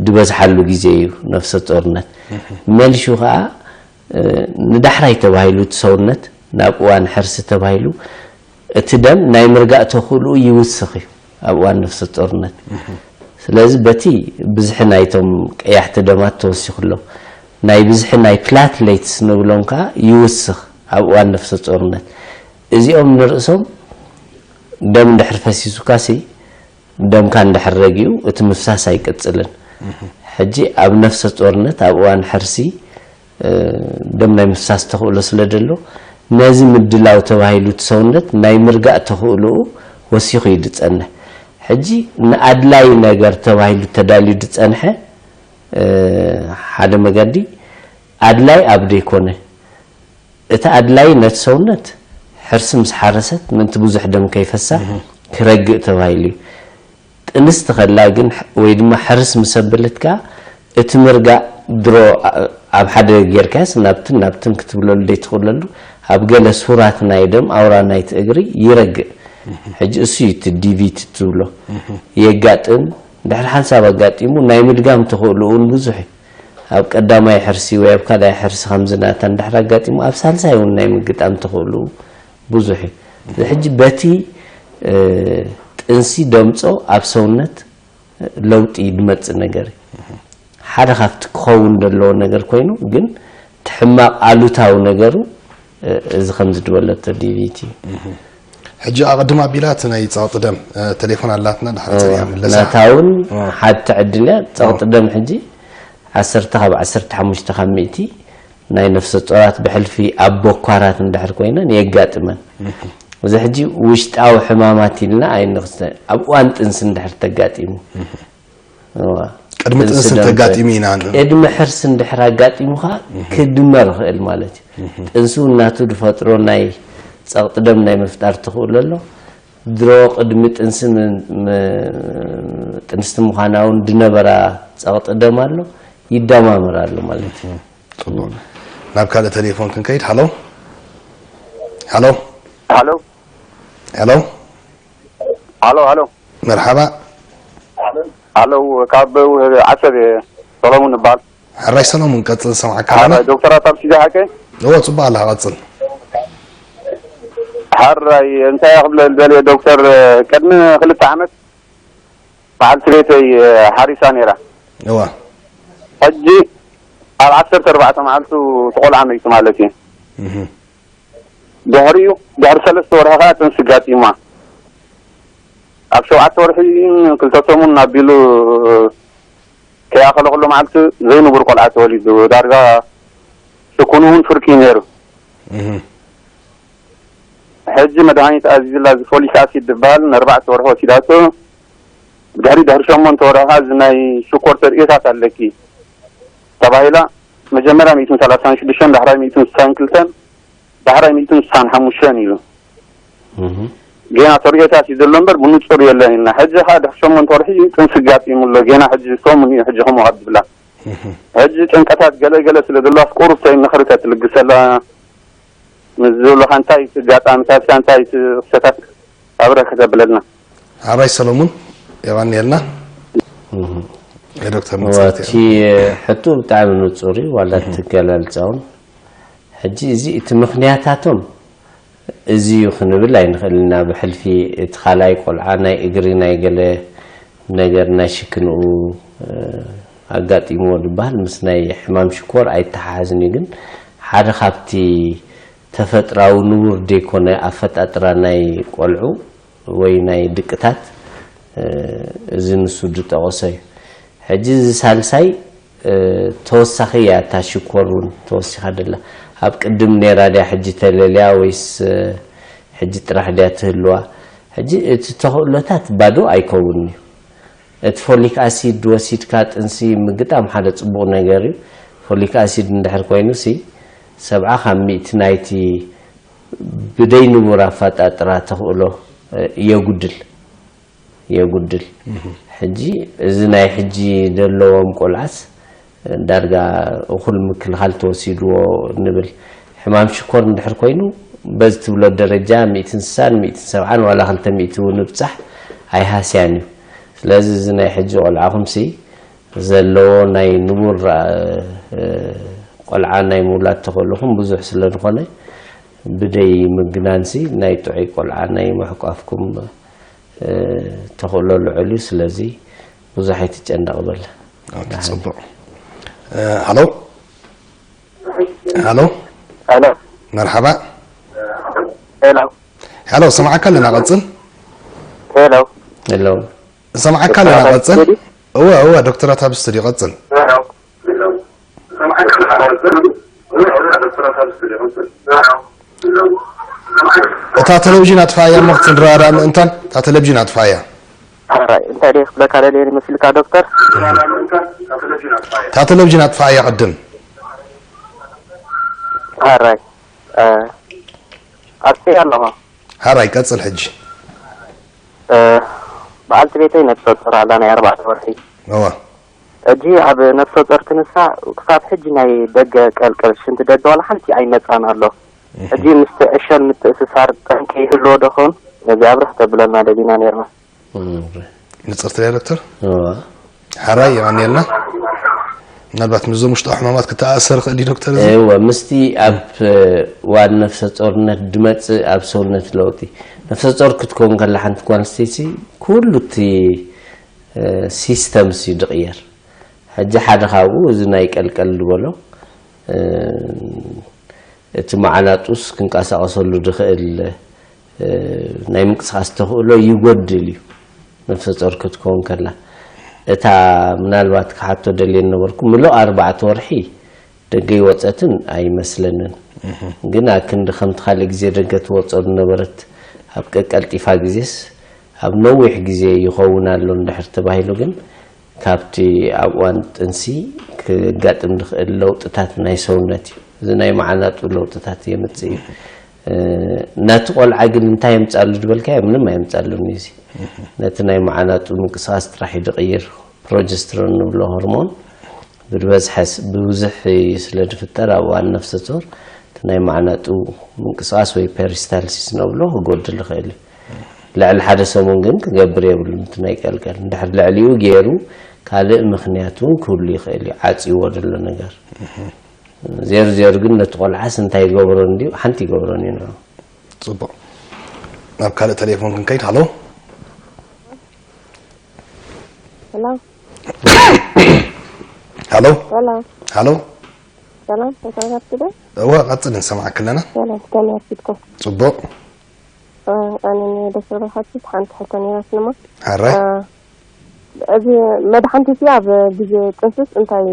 ዝበዝሓሉ ግዜ እዩ ነፍሰ ጾርነት። እህ። መልሹ ከኣ፣ እ፣ ንዳሕራይ ተባሂሉ እቲ ሰውነት ናብ እዋን ሕርሲ ተባሂሉ እቲ ደም ናይ ምርጋእ ተኽእልኡ ይውስኽ እዩ ኣብ እዋን ነፍሰ ጾርነት። እህ። ስለዚ በቲ ብዝሒ ናይቶም ቀያሕቲ ደማት ተወሲኹ ኣሎ። ናይ ብዝሒ ናይ ፕላትሌትስ ንብሎም ከኣ ይውስኽ ኣብ እዋን ነፍሰ ጾርነት። እዚኦም ንርእሶም ደም እንድሕር ፈሲሱካሲ፣ ደምካ እንድሕር ረጊኡ፣ እቲ ምፍሳስ ኣይቅጽልን። እህ። ሕጂ ኣብ ነፍሰ ጾርነት፣ ኣብ እዋን ሕርሲ፣ እ፣ ደም ናይ ምፍሳስ ተኽእሎ ስለ ደሎ፣ ነዚ ምድላው ተባሂሉ እቲ ሰውነት ናይ ምርጋእ ተኽእሎኡ ወሲኹ እዩ ዝጸንሕ። ሕጂ ንኣድላይ ነገር ተባሂሉ ተዳልዩ ዝጸንሐ፣ እ፣ ሓደ መገዲ ኣድላይ ኣብ ደይኮነ፣ እቲ ኣድላይ ነቲ ሰውነት ሕርሲ ምስ ሓረሰት ምእንቲ ብዙሕ ደም ከይፈሳ እህ። ክረግእ ተባሂሉ እዩ። ጥንስቲ ከላ ግን ሕ-፣ ወይ ድማ ሕርስ ምስ ኣበለትካ እቲ ምርጋእ ድሮ ኣ-፣ ኣብ ሓደ ጌርካስ ናብትን ናብትን ክትብለሉ ዘይትኽእለሉ ኣብ ገለ ሱራት ናይ ደም ኣውራ ናይቲ እግሪ ይረግእ። እህ። ሕጂ እሱ እዩ እቲ ዲቪት ትብሎ። እህ። የጋጥም፣ ድሕሪ ሓንሳብ ኣጋጢሙ ናይ ምድጋም ተኽእሎኡ እውን ብዙሕ እዩ። ኣብ ቀዳማይ ሕርሲ ወይ ኣብ ካልኣይ ሕርሲ ከምዚ ናታ እንድሕር ኣጋጢሙ፣ ኣብ ሳልሳይ እውን ናይ ምግጣም ተኽእልኡ ብዙሕ እዩ። እዚ ሕጂ በቲ፣ እ፣ ጥንሲ ደምጾ ኣብ ሰውነት ለውጢ ዝመጽእ ነገር እዩ። ሓደ ካብቲ ክኸውን ዘለዎ ነገር ኮይኑ፣ ግን እቲ ሕማቕ ኣሉታዊ ነገሩ፣ እ፣ እዚ ከምዚ ዝበለቶ ዲቪቲ እዩ። እህ። ሕጂ ኣቐድም ኣቢላ እቲ ናይ ጸቕጢ ደም፣ እ፣ ቴሌፎን ኣላትና፣ ድሓር እዋ፣ ጽሪያ ምለሳ። ናታ እውን እዋ። ሓንቲ ዕድል እያ። ጸቕጢ እዋ። ደም ሕጂ ዓሰርተ ካብ ዓሰርተ ሓሙሽተ ካብ ሚእቲ ናይ ነፍሰ ጾራት ብሕልፊ ኣብ ቦኳራት እንድሕር ኮይነን የጋጥመን። እህ። እዚ ሕጂ ውሽጣዊ ሕማማት ኢልና ኣይንኽስተ-፣ ኣብ እዋን ጥንሲ እንድሕር ተጋጢሙ። እህ። እዋ። ቅድሚ ጥንሲ ጥንሲ ደም ተጋጢሙ ኢና ን- ቅድሚ ሕርሲ እንድሕር ኣጋጢሙኻ እህ። ክድመር ይኽእል ማለት እዩ። እህ። ጥንሲ እውን ናቱ ዝፈጥሮ ናይ ጸቕጢ ደም ናይ ምፍጣር ተኽእሎ ኣሎ። ድሮ ቅድሚ ጥንሲ ም-፣ ም-፣ ጥንስቲ ምዃና እውን ዝነበራ ጸቕጢ ደም ኣሎ፣ ይደማመር ኣሎ ማለት እዩ። እህ። ጽቡቕ። ናብ ካልእ ቴሌፎን ክንከይድ። ሃሎ? ሃሎ? ሃሎ? ሄሎ። ኣሎ ኣሎ። መርሓባ። ኣሎ። ካብ ዓሰብ እየ። ሰሎሙን እባል። ሕራይ ሰሎሙን፣ ቀጽል፣ ሰማዕካ ኣለና። ዶክተር ኣታብ ሲዛ ሓቀ። እዎ፣ ጽቡቅ ኣለኻ፣ ቀጽል። ሕራይ እንታይ ክብለ ደልየ ዶክተር፣ ቅድሚ ክልተ ዓመት በዓልቲ ቤተይ ሓሪሳ ነይራ። እዋ። ሕጂ ኣብ ዓሰርተ ኣርባዕተ መዓልቱ ተቆልዓ መይቱ ማለት እዩ። ድሕሪኡ ድሕሪ ሰለስተ ወርሒ ከዓ ጥንሲ ጋጢማ። ኣብ ሸውዓተ ወርሒ ክልተ ሰሙን ኣቢሉ ከይኣኸለ ኩሉ መዓልቲ ዘይንቡር ቆልዓ ተወሊዱ። ዳርጋ ሽኩኑ እውን ፍርቂ ነይሩ። ሕጂ መድሃኒት ኣዚዝላ እዚ ፎሊክ ኣሲድ ዝበሃል ንኣርባዕተ ወርሒ ወሲዳቶ። ድሕሪ ድሕሪ ሸሞንተ ወርሒ እዚ ናይ ሽኮር ተርእዮታት ኣለኪ ተባሂላ። መጀመርያ ሚእትን ሰላሳን ሽዱሽተን፣ ዳሕራይ ሚእትን ስሳን ክልተን፣ ዳሕራይ ሚእትን ስሳን ሓሙሽተን ኢሉ። ጌና ተርእዮታት እዩ ዘሎ እምበር ብንጹር የለን ኢልና። ሕጂ ከዓ ድሕሪ ሸሞንተ ወርሒ ጥንሲ ኣጋጢሙ ኣሎ። ጌና ሕጂ ሰሙን እዩ ሕጂ ከምኡ ካብ ዝብላ። ሕጂ ጭንቀታት ገለ ገለ ስለ ዘለዋ ቁሩብ ተይንኽሪ ተትልግሰላ ምስ ዝብሉኻ፣ እንታይ እቲ ኣጋጣሚታት እንታይ እቲ ክስተታት ኣብረ ከተብለልና። ኣባይ ሰሎሙን የቐንየልና። ዶክተር መጽሓፍቲ እቲ ሕቶ ብጣዕሚ ንጹር እዩ፣ ዋላ እቲ ገላልጻ እውን። ሕጂ እዚ እቲ ምኽንያታቶም እዚ እዩ ክንብል ኣይንኽእልን ኢና። ብሕልፊ እቲ ካልኣይ ቆልዓ ናይ እግሪ ናይ ገለ ነገር ናይ ሽክንኡ ኣጋጢምዎ ዝበሃል ምስ ናይ ሕማም ሽኮር ኣይተሓሓዝን እዩ። ግን ሓደ ካብቲ ተፈጥራዊ ንቡር ዘይኮነ ኣፈጣጥራ ናይ ቆልዑ ወይ ናይ ድቅታት እዚ ንሱ ዝጠቐሶ እዩ። ሕጂ እዚ ሳልሳይ ተወሳኺ እያ፣ እታ ሽኮር እውን ተወሲኻ ደላ። ኣብ ቅድም ነይራ ድያ ሕጂ ተለልያ ወይስ ሕጂ ጥራሕ ድያ ትህልዋ? ሕጂ እቲ ተኽእሎታት ባዶ ኣይከውንን እዩ። እቲ ፎሊክ ኣሲድ ወሲድካ ጥንሲ ምግጣም ሓደ ጽቡቕ ነገር እዩ። ፎሊክ ኣሲድ እንድሕር ኮይኑ ሲ ሰብዓ ካብ ሚእቲ ናይቲ ብደይ ንቡር ኣፈጣጥራ ተኽእሎ የጉድል የጉድል። ሕጂ እዚ ናይ ሕጂ ዘለዎም ቆልዓስ ዳርጋ እኹል ምክልኻል ተወሲድዎ ንብል። ሕማም ሽኮር እንድሕር ኮይኑ በዚ ትብሎ ደረጃ ሚእትን ስሳን ሚእትን ሰብዓን ዋላ ክልተ ሚእቲ እውን ይብጻሕ ኣይሃስያን እዩ። ስለዚ እዚ ናይ ሕጂ ቆልዓኹምሲ ዘለዎ ናይ ንቡር ቆልዓ ናይ ምውላድ ተኽእሎኹም ብዙሕ ስለ ዝኾነ ብደይ ምግናንሲ ናይ ጥዑይ ቆልዓ ናይ ምሕቋፍኩም ተኽእሎ ልዑል እዩ። ስለዚ ብዙሕ ኣይትጨነቕ በል። ጽቡቕ። ሃሎ ሃሎ ሄሎ መርሓባ። ሄሎ ሃሎ ሰማዕካ ኣለና፣ ቀጽል። ሄሎ ሄሎ ሰማዕካ ኣለና፣ ቀጽል። እወ እወ ዶክተር ኣታብ ስቱዲዮ ቀጽል። እታ ቴሌቪዥን ኣጥፋእያ እሞ ክትንረዳእ ምእንታን እታ ቴሌቪዥን ኣጥፋእያ። ሕራይ እንታይ ደይ ክብለካ ደልየ ይመስልካ ዶክተር? እታ ቴሌቪዥን ኣጥፋእያ ቅድም። ሕራይ ኣጥፊእ ኣለኹ። ሕራይ ቀጽል ሕጂ። በዓልቲ ቤተይ ነብሰ ጡር ኣላ ናይ ኣርባዕተ ወርሒ። እዋ ሕጂ ኣብ ነፍሰ ጡር ትንሳ ክሳብ ሕጂ ናይ ደገ ቀልቀል ሽንቲ ደገ ዋላ ሓንቲ ኣይመጻን ኣሎ። ሕጂ ምስቲ ዕሸል ምትእስሳር ጠንቂ ይህልዎ ዶ ኸውን? ነዚ ኣብርህ ተብለልና ደሊና ነርና። ንጽርቲ ዳይረክተር እዋ ሓራይ የቐንየልና። ምናልባት ምስዞም ውሽጣዊ ሕማማት ክተኣሰር ክእል ዶክተር እዚ እወ ምስቲ ኣብ ዋን ነፍሰ ጾርነት ድመጽእ ኣብ ሰውነት ለውጢ ነፍሰ ጾር ክትከውን ከላ ሓንቲ ጓል ኣንስተይቲ ኩሉ እቲ ሲስተም ሲ ድቕየር። ሕጂ ሓደ ካብኡ እዚ ናይ ቀልቀል ዝበሎ እቲ መዓናጡስ ክንቀሳቐሰሉ ድኽእል ናይ ምንቅስቃስ ተኽእሎ ይጎድል እዩ። ነፍሰ ጾር ክትከውን ከላ እታ ምናልባት ክሓቶ ደልየ ነበርኩ ምሉእ ኣርባዕተ ወርሒ ደገ ይወጸትን ኣይመስለንን። ግና ክንዲ ከምቲ ካልእ ግዜ ደገ ትወጾ ዝነበረት ኣብ ቀቀልጢፋ ግዜስ ኣብ ነዊሕ ግዜ ይኸውን ኣሎ እንድሕር ተባሂሉ ግን ካብቲ ኣብ እዋን ጥንሲ ክጋጥም ዝኽእል ለውጥታት ናይ ሰውነት እዩ። እዚ ናይ መዓናጡ ለውጥታት የምጽእ እዩ። ናቲ ቆልዓ ግን እንታይ የምጻሉ ዝበልካዮ ምንም ኣየምጻሉን እዩ። እዚ ነቲ ናይ መዓናጡ ምንቅስቃስ ጥራሕ እዩ ዝቕይር። ፕሮጀስትሮን ንብሎ ሆርሞን ብዝበዝሐ ብብዙሕ ስለ ዝፍጠር ኣብ እዋን ነፍሰ ጾር እቲ ናይ መዓናጡ ምንቅስቃስ ወይ ፔሪስታልሲስ ነብሎ ክጎድል ይኽእል እዩ። ልዕሊ ሓደ ሰሙን ግን ክገብር የብሉን። እቲ ናይ ቀልቀል እንድሕር ልዕሊኡ ገይሩ ካልእ ምኽንያት እውን ክህሉ ይኽእል እዩ፣ ዓፅይዎ ዘሎ ነገር። ዜሩ ዜሩ ግን ነቲ ቆልዓስ እንታይ ይገብሮ እንድዩ? ሓንቲ ይገብሮን እዩ ንዑ። ፅቡቕ። ናብ ካልእ ቴሌፎን ክንከይድ። ሃሎ። ሰላም ሃሎ። ሰላም ሃሎ። ሰላም ተሳታፍቲ ዶ እወ፣ ቀፅል፣ ንሰማዕክ ኣለና። ሰላም ከመይ ኣርፊድኩም? ፅቡቕ። ኣነ ዶክተር በርሃት ሓንቲ ሕቶ ነይራትንማ ሓራይ። እዚ መድሓንቲ ሲ ኣብ ግዜ ጥንስስ እንታይ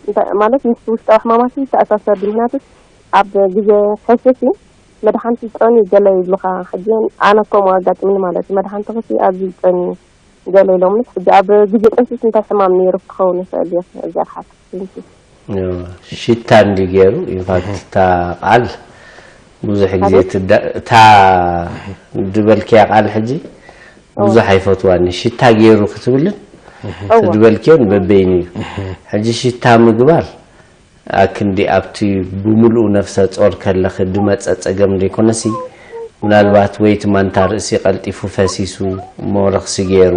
እንታይ ማለት ምስ ውሽጣዊ ሕማማት ተኣሳሰር ድዩ? ምክንያቱ ኣብ ግዜ ሕስሲ መድሓንቲ ጸንዩ ገለ ይብሉኻ። ሕጂ ኣነ ከምኡ ኣጋጢምኒ ማለት እዩ። መድሓንቲ ክሲ ኣብዚ ጸንዩ ገለ ኢሎምስ ሕጂ ኣብ ግዜ ጥንስስ እንታይ ሕማም ነይሩ ክኸውን ይኽእል እዩ? እዚኣ ሓፍ ሽታ እንዲ ገይሩ ኢንፋክት እታ ቃል ብዙሕ ግዜ ትዳ- እታ ድበልክያ ቃል ሕጂ ብዙሕ ኣይፈትዋኒ። ሽታ ገይሩ ክትብልን ትድበልክዮን በበይኑ እዩ። ሕጂ ሽታ ምግባር ኣክንዲ ኣብቲ ብምሉኡ ነፍሰ ጾር ከለኺ ድመጸ ጸገም ዘይኮነሲ ምናልባት ወይ እቲ ማንታ ርእሲ ቀልጢፉ ፈሲሱ እሞ ረኽሲ ገይሩ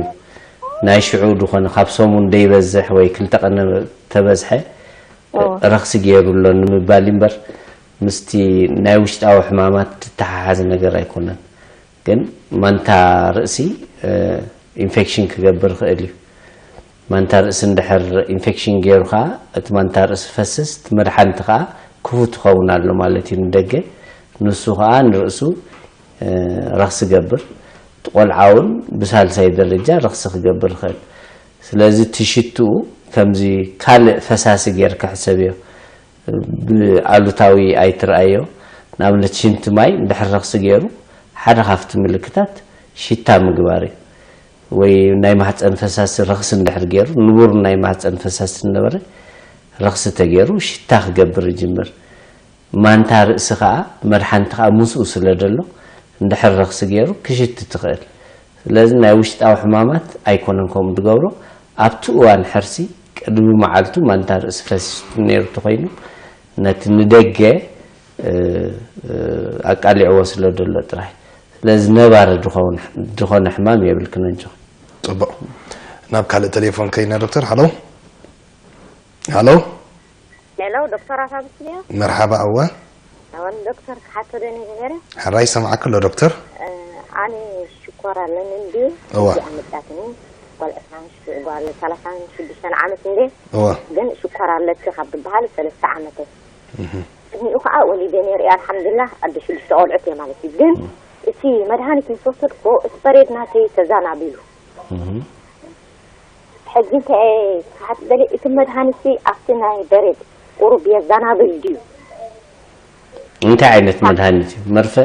ናይ ሽዑ ድኾነ ካብ ሰሙን ደይበዝሕ ወይ ክልተ ቀነ ተበዝሐ ረኽሲ ገይሩ ኣሎ ንምባል እምበር ምስቲ ናይ ውሽጣዊ ሕማማት ትተሓሓዝ ነገር ኣይኮነን። ግን ማንታ ርእሲ ኢንፌክሽን ክገብር ይኽእል እዩ። ማንታ ርእሲ እንድሕር ኢንፌክሽን ገይሩ ከዓ እቲ ማንታ ርእሲ ፈስስ እቲ መድሓንቲ ከዓ ክፉት ይኸውን ኣሎ ማለት እዩ ንደገ። ንሱ ከዓ ንርእሱ ረኽሲ ገብር። እቲ ቆልዓ እውን ብሳልሳይ ደረጃ ረኽሲ ክገብር ይኽእል። ስለዚ እቲ ሽትኡ ከምዚ ካልእ ፈሳሲ ጌርካ ሕሰብዮ። ብኣሉታዊ ኣይትርኣዮ። ንኣብነት ሽንቲ ማይ እንድሕር ረኽሲ ገይሩ ሓደ ካብቲ ምልክታት ሽታ ምግባር እዩ። ወይ ናይ ማህፀን ፈሳሲ ረኽሲ እንድሕር ገይሩ ንቡር ናይ ማህፀን ፈሳሲ ዝነበረ ረኽሲ ተገይሩ ሽታ ክገብር ይጅምር። ማንታ ርእሲ ከዓ መድሓንቲ ከዓ ምስኡ ስለ ደሎ እንድሕር ረኽሲ ገይሩ ክሽቲ ትኽእል። ስለዚ ናይ ውሽጣዊ ሕማማት ኣይኮነን ከምኡ ዝገብሮ። ኣብቲ እዋን ሕርሲ ቅድሚ መዓልቱ ማንታ ርእሲ ፈሲሱ ነይሩ ተኾይኑ ነቲ ንደገ ኣቃሊዕዎ ስለ ደሎ ጥራይ። ስለዚ ነባሪ ዝኾነ ሕማም የብልክን ኣንቺ። ፅቡቕ። ናብ ካልእ ቴሌፎን ከይና ዶክተር። ሃሎ ሃሎ። ሄሎ ዶክተር ኣፋብስልዮ። መርሓባ። እወ። ኣወን ዶክተር ክሓቶ ደኒ ገበረ። ሕራይ ይሰማዓኪ ኣሎ ዶክተር። ኣነ ሽኮር ኣለኒ እንድዩ። እዋ። ኣመጣትኒ ጓል ዕስራን ሽ- ጓል ሰላሳን ሽዱሽተን ዓመት እንዴ። እወ። ግን ሽኮር ኣለኪ ካብ ዝበሃል ሰለስተ ዓመት እየ። ቅድሚኡ ከዓ ወሊደ ነይረ እየ ኣልሓምዱላ ኣደ ሽዱሽተ ቆልዑት እየ ማለት እዩ። ግን እቲ መድሃኒት ምስ ወሰድኩ እቲ በሬድ ናተይ ተዛናቢሉ። ሕጂ እንታይ ክሓት ደሊ እቲ መድሃኒት ኣብቲ ናይ በሬድ ቁሩብ የዛናብል ድዩ? እንታይ ዓይነት መድሃኒት እዩ? መርፈ?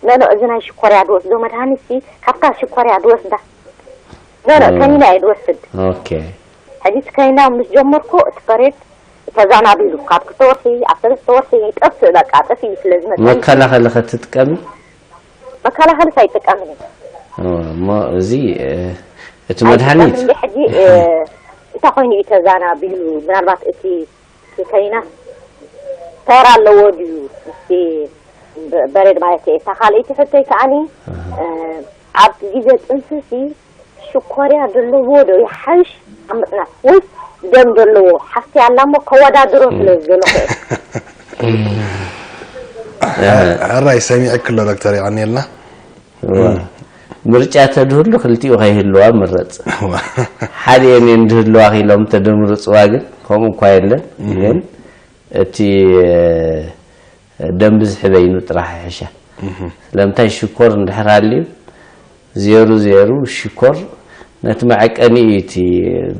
ኖ ኖ እዚ ናይ ሽኮርያ ድወስዶ መድሃኒት ካብታ ሽኮርያ ድወስዳ። ኖ ኖ ከኒና እየ ድወስድ። ኦኬ። ሕጂ እቲ ከኒና ምስ ጀመርኩ እቲ በሬድ ተዛናቢሉ ካብ ክልተ ወርሒ ኣብ ሰለስተ ወርሒ ይጠፍእ በቃ ጠፊኡ ስለ ዝመፀ መከላኸሊ ከትጥቀሚ? መከላኸልስ ኣይጥቀምን እየ። እሞ እዚ እቲ መድሃኒት ሕጂ እንታይ ኮይኑ እዩ ተዛናቢሉ? ምናልባት እቲ ከይና ተራ ኣለዎ ድዩ? ምስቲ በሬድ ማለት እየ። እታ ካልኣይቲ ሕቶይ ከዓኒ ኣብ ግዜ ጥንስሲ ሽኮርያ ዘለዎ ዶ ይሓይሽ ኣብ ምጥናስ ወይስ ደም ዘለዎ ሓፍቲ ኣላ እሞ ከወዳድሮ ስለ ዝደለኹ እየ። ሕራይ ሰሚዕክ ኣሎ ዶክተር የቐንየልና። ምርጫ ተድህሉ ክልቲኡ ከይህልዋ ምረፅ። ሓደ የኔ እንድህልዋ ክኢሎም ተደምርፅዋ ግን ከምኡ እኳ የለን። ግን እቲ ደም ብዝሒ በይኑ ጥራሕ ይሕሻ። ስለምንታይ ሽኮር እንድሕር ሃልዩ ዜሩ ዜሩ ሽኮር ነቲ መዐቀኒ እዩ እቲ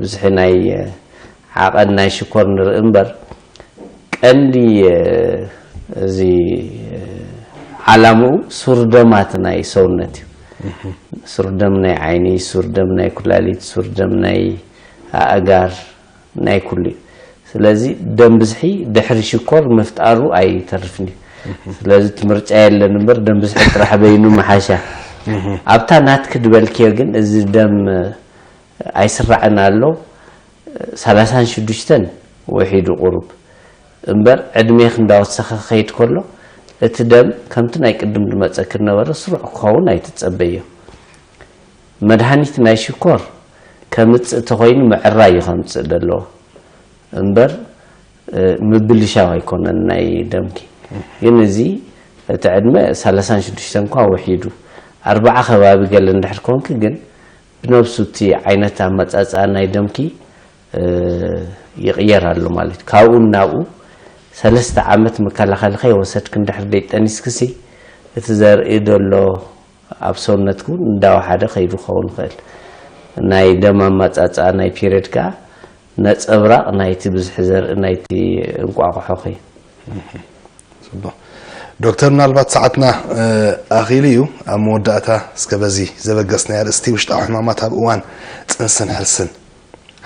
ብዝሒ ናይ ዓቐን ናይ ሽኮር ንርኢ እምበር ቀንዲ እዚ ዓላምኡ ሱር ደማት ናይ ሰውነት እዩ። ሱር ደም ናይ ዓይኒ፣ ሱር ደም ናይ ኩላሊት፣ ሱር ደም ናይ ኣእጋር ናይ ኩሉ እዩ። ስለዚ ደም ብዝሒ ድሕሪ ሽኮር ምፍጣሩ ኣይተርፍን እዩ። ስለዚ እቲ ምርጫ የለን እምበር ደም ብዝሒ ጥራሕ በይኑ ምሓሻ። ኣብታ ናትኪ ድበልክዮ ግን እዚ ደም ኣይስራዕን ኣሎ ሰላሳን ሽዱሽተን ውሒዱ ቁሩብ እምበር ዕድሜኺ እንዳወሰኸ ክኸይድ ከሎ እቲ ደም ከምቲ ናይ ቅድም ዝመፀኪ ዝነበረ ስሩዕ ክኸውን ኣይትፀበዮ። መድሃኒት ናይ ሽኮር ከምፅእ ተኾይኑ ምዕራይ እዩ ከምፅእ ዘለዎ እምበር ምብልሻው ኣይኮነን ናይ ደምኪ። ግን እዚ እቲ ዕድመ ሰላሳን ሽዱሽተን እኳ ውሒዱ ኣርባዓ ከባቢ ገለ እንድሕር ኮንኪ ግን ብነብሱ እቲ ዓይነት ኣመፃፅኣ ናይ ደምኪ ይቕየር ኣሎ ማለት እዩ። ካብኡ ናብኡ ሰለስተ ዓመት መከላኸሊ ከይወሰድክ እንድሕር ደይጠኒስክሲ እቲ ዘርኢ ዘሎ ኣብ ሰውነትክ እውን እንዳወሓደ ከይዱ ክኸውን ይኽእል። ናይ ደም ኣመፃፅኣ ናይ ፒሪድ ከዓ ነፀብራቕ ናይቲ ብዝሒ ዘርኢ ናይቲ እንቋቑሖኺ። ዶክተር፣ ምናልባት ሰዓትና ኣኺሉ እዩ። ኣብ መወዳእታ እስከ በዚ ዘበገስናይ ኣርእስቲ ውሽጣዊ ሕማማት ኣብ እዋን ፅንስን ሕርስን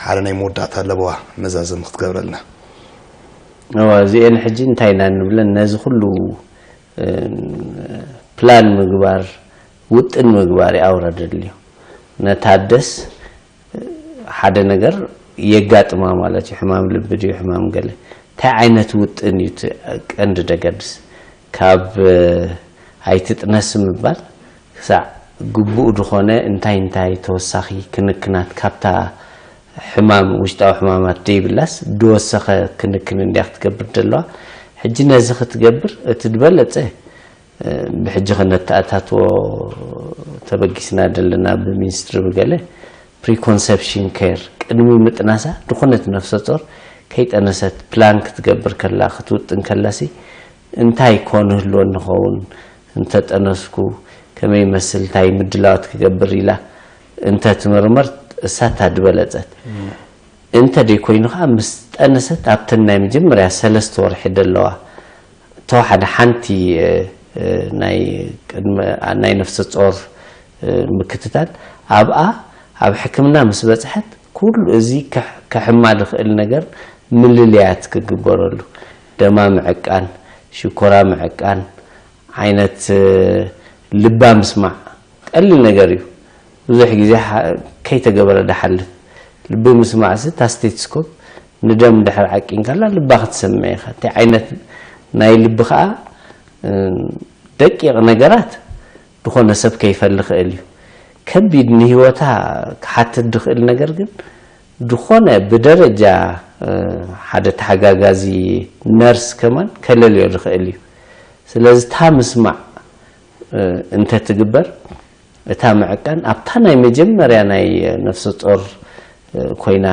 ሓደ ናይ መወዳእታ ለበዋ መዛዘሚ ክትገብረልና። እዋ እዚኤን ሕጂ እንታይ ኢና ንብለን ነዚ ኩሉ ፕላን ምግባር ውጥን ምግባር ኣውረደልዩ ነታ ኣደስ ሓደ ነገር የጋጥማ ማለት እዩ። ሕማም ልቢ ድዩ ሕማም ገለ እንታይ ዓይነት ውጥን እዩ እቲ ቀንዲ ደገድስ ካብ ኣይትጥነስ ምባል ክሳዕ ግቡእ ዝኾነ እንታይ እንታይ ተወሳኺ ክንክናት ካብታ ሕማም ውሽጣዊ ሕማማት ደይብላስ ድወሰኸ ክንክን እንዲያ ክትገብር ደለዋ። ሕጂ ነዚ ክትገብር እቲ ዝበለፀ ብሕጂ ከነተኣታትዎ ተበጊስና ዘለና ብሚኒስትሪ ብገለ preconception care ቅድሚ ምጥናሳ ድኾነት ነፍሰ ጾር ከይጠነሰት ፕላን ክትገብር ከላ ክትውጥን ከላሲ እንታይ ኮን ህልወ ንኸውን እንተጠነስኩ ከመይ መስል እንታይ ምድላዋት ክገብር ኢላ እንተ ትምርመር እሳታ ድበለጸት እንተ ደይ ኮይኑ ከዓ ምስ ጠነሰት ኣብተን ናይ መጀመርያ ሰለስተ ወርሒ ደለዋ ተወሓደ ሓንቲ ናይ ቅድመ ናይ ነፍሰ ጾር ምክትታል ኣብኣ ኣብ ሕክምና ምስ በጽሐት ኩሉ እዚ ከሕማ ዝኽእል ነገር ምልልያት ክግበረሉ ደማ ምዕቃን ሽኮራ ምዕቃን ዓይነት ልባ ምስማዕ ቀሊል ነገር እዩ። ብዙሕ ግዜ ከይተገበረ ድሓልፍ ልቢ ምስማዕሲ እታ ስቴትስኮፕ ንደም ድሕር ዓቂንካላ ልባ ክትሰምዕ ኢኻ። እንታይ ዓይነት ናይ ልቢ ከዓ ደቂቕ ነገራት ዝኾነ ሰብ ከይፈሊ ክእል እዩ። ከቢድ ንህይወታ ክሓትት ድኽእል ነገር ግን ዝኾነ ብደረጃ ሓደ ተሓጋጋዚ ነርስ ከማን ከለልዮ ድኽእል እዩ። ስለዚ እታ ምስማዕ እንተትግበር እታ ምዕቃን ኣብታ ናይ መጀመርያ ናይ ነፍሰ ጾር ኮይና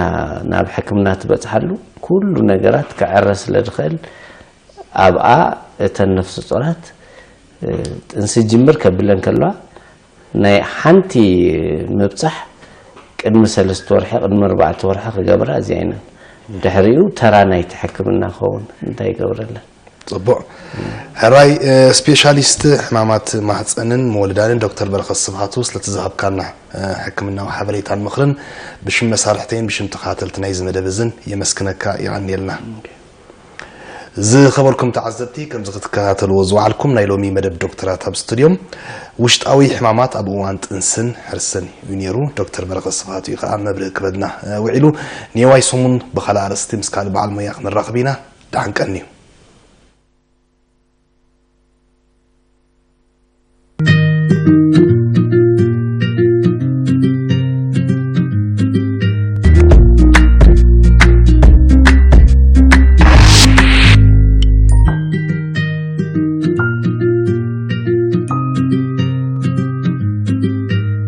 ናብ ሕክምና ትበጽሓሉ ኩሉ ነገራት ክዕረ ስለ ዝኽእል ኣብኣ እተን ነፍሰ ጾራት ጥንሲ ጅምር ከብለን ከለዋ ናይ ሓንቲ ምብጻሕ ቅድሚ ሰለስተ ወርሒ ቅድሚ ኣርባዕተ ወርሒ ክገብራ እዚኣ ኢና ድሕሪኡ ተራ ናይቲ ሕክምና ክኸውን እንታይ ይገብረለን ፅቡቕ ሕራይ ስፔሻሊስት ሕማማት ማህፀንን መወልዳንን ዶክተር በረኸት ስብሃቱ ስለቲ ዝሃብካና ሕክምናዊ ሓበሬታን ምኽርን ብሽም መሳርሕተይን ብሽም ተኸታተልቲ ናይዚ መደብ እዝን የመስክነካ ይቐንየልና ዝኸበርኩም ተዓዘብቲ ከምዚ ክትከታተልዎ ዝወዓልኩም ናይ ሎሚ መደብ ዶክተራት ኣብ ስቱድዮም ውሽጣዊ ሕማማት ኣብ እዋን ጥንስን ሕርስን እዩ ነይሩ ዶክተር በረኸት ስብሃቱ እዩ ከዓ መብርህ ክበድና ውዒሉ ኔዋይ ሰሙን ብካልእ ኣርእስቲ ምስ ካልእ በዓል ሞያ ክንራኸብ ኢና ደሓን ቀንዩ